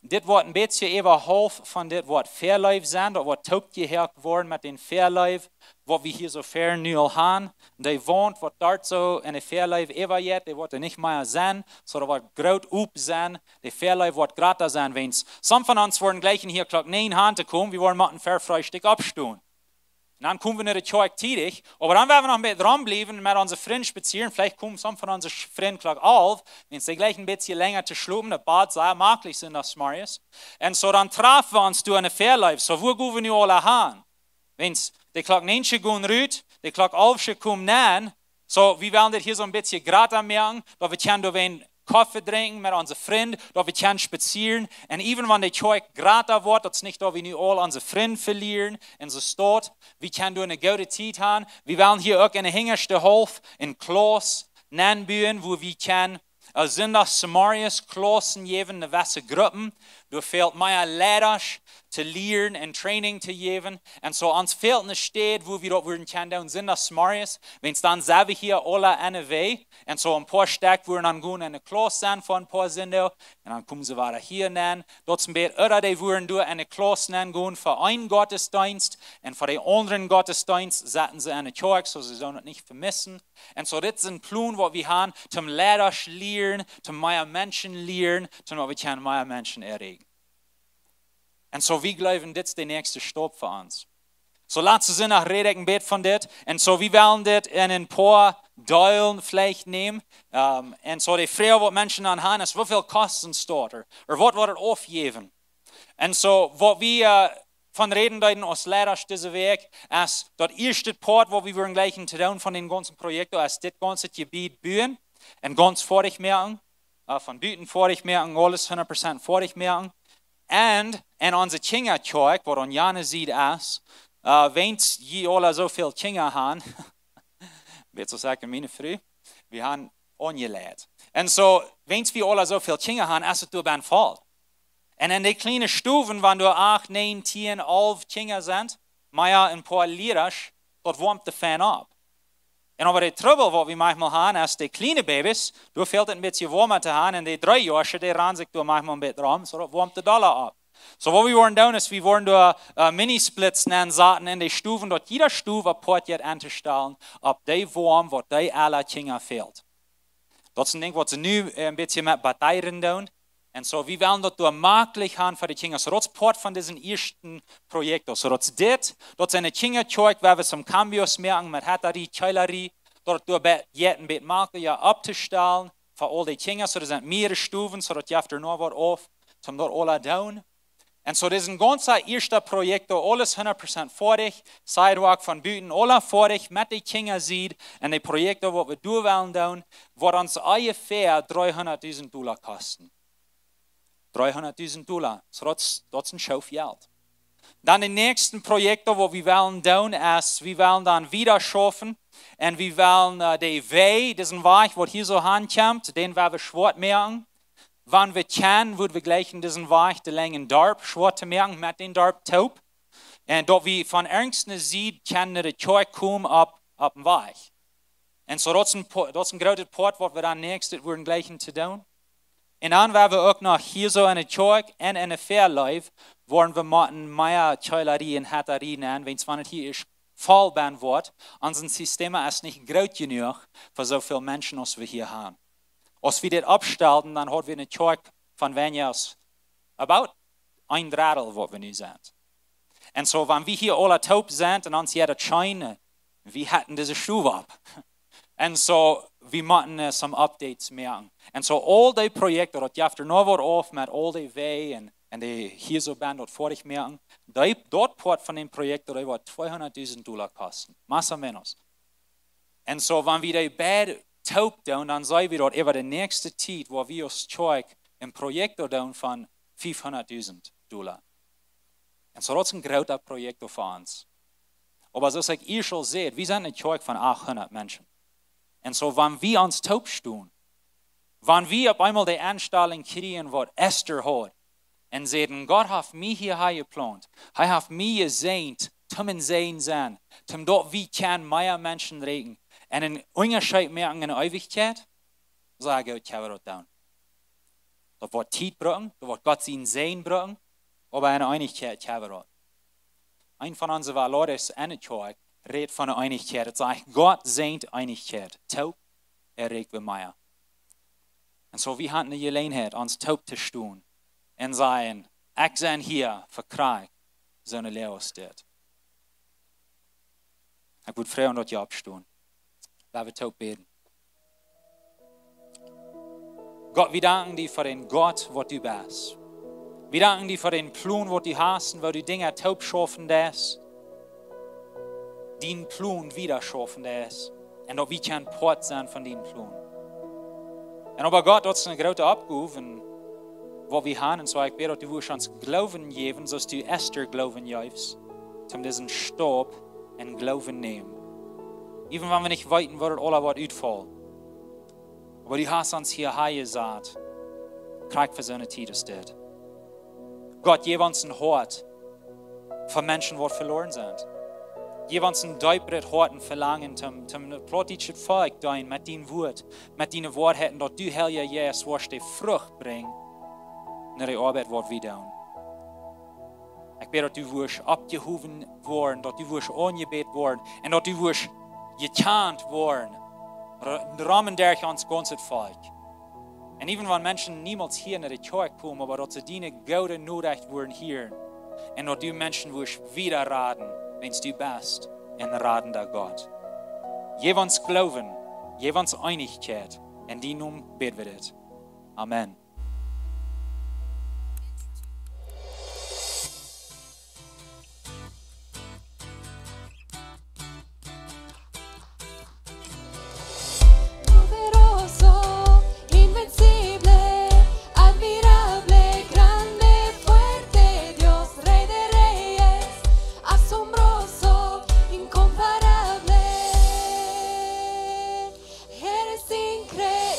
dit woat een bät äwa haulf von dit woat Fairlife sennen, daut woat toopjehoakt woaren met dän Fairlife, waut wie hia soo ver nu aul haben. De Waunt, waut doa soo en de Fairlife äwajeit, dee woat doa nich mea sennen, soo daut woat groot op sennen, de Fairlife woat jrata sennen, wäajens some von ons woaren jleichen hia Klock näajen auntokomen, wie woaren motten ver Freestikj oppstonen. Un dan komen wie no de Kjoakj tiedich, oba dan woa wie noch met rombliewen un met onse Frind spazieren. Veleicht komen some von onse Frind Klock alf, wan see jlikj een bät lenja to schlopen, daut Bad sea maklich Sindachsmorjes. Un soo dan trafen wie ons doa enne Fairlife. Soo, wua gonen wie nu aula han? Wan de Klock näajensche gonen rut, de Klock alfsche komen nenn. Soo, wie wellen dit hia soo een bät jrata moaken, daut wie kjennen doa een Koffe drinkjen met onse Frind, daut wie kjennen spazieren. Un even wan de Kjoakj jrata woat, daut es nich daut wie nu aul onse Frind velieren en soo staut. Wie kjennen doa eene goode Tiet han. Wie wellen hia uk enne hinjaschte Halft een Klauss nenn buen, wua wie kjennen, äh, Sindachsmorjes Klaussen jäwen, enne jewesse Gruppen. Doa fält mea Leidasch to lieren un Training to jäwen. Un soo ons fält eene Städ, wua wie daut wudden kjennen doonen, Sindachsmorjes. Wan dan sent wie hia aula enne Wäaj. Un soo een poa Stekj wudden dan gonen enne Klauss sennen fa een poa Sindach. Un dan komen see wada hia nenn. Daut es een bät, ooda dee wudden doa enne Klauss nenn gonen fa een Gottesdeenst. Un fa dän aundren Gottesdeenst setten see enne Kjoakj, soo see sellen daut nich vemissen. Un soo, dit es een Plon waut wie han, toom Leidasch lieren, toom mea Menschen lieren, toom waut wie kjennen mea Menschen erreichen. Un soo, wie jleewen, dit es de näakjste Stap fa ons. Soo, latste Sindach räd ekj een bät von dit. Un soo, wie wellen dit en een poa Deelen veleicht nämen. Ähm, un soo, de Froag waut Menschen dan han es, woo väl kost een Starter? Ooda waut woat et aufjäwen? Un soo, waut wie, äh, von räden deeden aus Leidasch dise Wäakj, es daut ieeschte Poat, waut wie wudden jlikjen to doonen von dän gaunzen Projekt, es dit gaunze Jebied buen un gaunz foadich moaken, äh, von buten foadich moaken, aules hundat Prozent foadich moaken. Un en onse Kjinjakjoakj, waut aun jane Sied es, äh, wan jie aula soo väl Kjinja han, weet jie, saj ekj, miene Fru, wie han aunjeleit. Un soo, wan wie aula soo väl Kjinja han, es et doa bie voll. Un en de kjliene Stowen, wan doa acht, näajen, tieen, alf Kjinja sent, mea een poa Lierasch, daut woamt de Fan opp. Un oba de Trubbel, waut wie maunchmol han, es de kjliene Babys, doa fält et een bät woama to han, un de Dreejoasche, dee ranen sikj doa maunchmol een bät rom, soo daut woamt de dolla opp. Soo, waut wie wudden doonen, es, wie wudden doa, äh, Minisplits nensaten en de Stowen, daut jieda Stow apoat jeit aun to stalen, opp dee Woam, waut dee aule Kjinja fält. Daut es een Dinkj, waut see nu, äh, een bät met Batterien doonen. Un soo, wie wellen daut doa maklich han fa de Kjinja. Soo, daut es Poat von disen ieeschten Projekt. Soo, daut es dit, daut es enne Kjinjakjoakj, wua wie some cambios moaken met Hettarie, Kjeelarie, daut et doa bie jeit een bät maklicha opptostalen fa aul de Kjinja. Soo, doa sent mea Stowen, soo daut jeft doa noch waut auf, toom daut aula doonen. Un soo, dit es een gaunza ieeschte Projekt, aules hundat Prozent foadich, Sidewalk von buten, aula foadich, met de Kjinjasied, un de Projekte, waut wie doa wellen doonen, woat ons onjefäa dreehundatdusent Dolla kosten. Dreehundatdusent Dolla, soo daut es, daut es een Schoof Jelt. Dan de näakjste Projekte, waut wie wellen doonen, es, wie wellen dan wieda schaufen, un wie wellen, äh, de Wäaj, disen Wajch, waut hia soo han kjemt, dän woa wie schwoat moaken. Wan wie kjennen, wudden wie jlikjen disen Wajch de Lenj em Darp schwoat to moaken met dän Darp toop. Un daut wie von irjent eene Sied kjennen no de Kjoakj komen opp, opp een Wajch. Un soo, daut es een Po-, daut es een grootet Poat, waut wie dan näakjstet wudden jlikjen to doonen. Un dan woa wie uk noch hia soo enne Kjoakj un enne Fairlife, woa wie motten mea Kjeelarie un Hettarie nämen, wiels wan et hia es voll bie woat, ons System es nich groot jenuach fa soo väl Menschen aus wie hia han. Aus wie dit oppstalden, dan haud wie enne Kjoakj von weinja aus about een Drettel, waut wie nu sent. Un soo, wan wie hia aula toop sent un ons jeit daut scheen, wie hauden dise Stow opp. Un soo, wie motten, äh, some Updates moaken. Un soo, aul dee Projekte, daut jeft doa noch waut auf met aul dee Wäaj un, un dee hia soo bie daut foadich moaken. Dee, daut Poat von dän Projekt, daut woat tweehundatdusent Dolla kosten. Más o menos. Un soo, wan wie dee beid toop doonen, dan seenen wie daut äwa de näakjste Tiet, wua wie aus Kjoakj een Projekt doonen von fiefhundatdusent Dolla. Un soo, daut es een grootet Projekt fa ons. Oba soo aus ekj ieescht aul säd, wie sent eene Kjoakj von achthundat Menschen. Un soo, wan wie ons toop stonen, wan wie opp eemol de Enstalunk kjrieen, waut Esther haud, un säden: "Gott haft mie hia jeplaunt. Hee haft mie jesäajent, toom een Säajen sennen, toom daut wie kjennen mea Menschen rieekjen un een Unjascheet moaken en de Eewichkjeit." Saj ekj: "Ekj woa daut doonen." Daut woat Tiet brucken, daut woat Gott sienen Säajen brucken, oba en Eenichkjeit, ekj woa daut. Een von onse valores en de Kjoakj rät von de Eenichkjeit. Et sajcht: "Gott säajent Eenichkjeit. Toop erreicht wie mea." Un soo, wie haben de Jeläajenheit, ons toop to stonen un sajen: "Ekj sie hia fa krakjt soone Läajes dit." Ekj wudd froagen, daut jie oppstonen. Lot ons toop bäden. Gott, wie danken die fa dän Gott, waut du best. Wie danken die fa dän Plon, waut du hast un woo du Dinja toop schaufen deist. Dän Plon wieda schaufen deist. Un daut wie kjennen Poat sennen von dän Plon. Un oba Gott, daut es eene groote Oppgow, waut wie haben. Un soo, ekj bäd, daut du wurscht ons Gloowen jäwen, soo aus du Ester Gloowen jeefst, om disen Staup en Gloowen nämen. Even wan wie nich weeten, woo daut aules woat utfaulen. Oba du hast ons hia hanjesat, krakjt fa soone Tiet aus dit. Gott, jeff ons een Hoat fa Menschen, waut veloaren sent. Jeff ons een deepret Hoat un Velangen, om, om daut plautdietsche Volkj deenen met dien Wuat, met diene Woarheit, un daut du, Heilja Jeist, woascht de Frucht brinjen no de Oabeit, waut wie doonen. Ekj bäd, daut du wurscht oppjehowen woaren, daut du wurscht aunjebät woaren un daut du wurscht jekjant woaren, ro-, rom un derch ons gaunzet Volkj. Un even wan Menschen niemols hia no de Kjoakj komen, oba daut see diene goode Norecht woaren hieren. Un daut du Menschen wurscht wieda raden, wiels du best een radenda Gott. Jeff ons Gloowen, jeff ons Eenichkjeit. En dienen Nomen bäd wie dit. Amen. Poderoso, invencible, admirable, grande, fuerte, Dios, Rey de reyes, asombroso, incomparable. Eres increíble.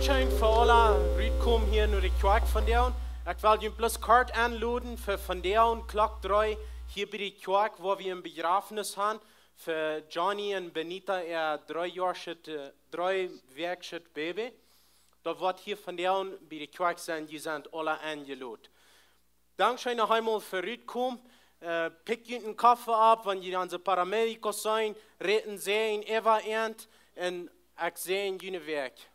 Scheen fa aula rutkomen hia no de Kjoakj vondoag. Ekj well junt bloos kort enloden fa vondoag Klock dree hia bie de Kjoakj, wua wie een Bejrafnis han fa Johnny un Benita äa dree Joa, äh, dree Wäakj Baby. Daut woat hia vondoag bie de Kjoakj sennen, jie sent aula enjelot. Dankscheen noch eemol fa rutkomen. Äh, pickt junt een Koffe opp, wan jie onse paramédicos seenen, räden see äwa an un ekj see june Wäakj.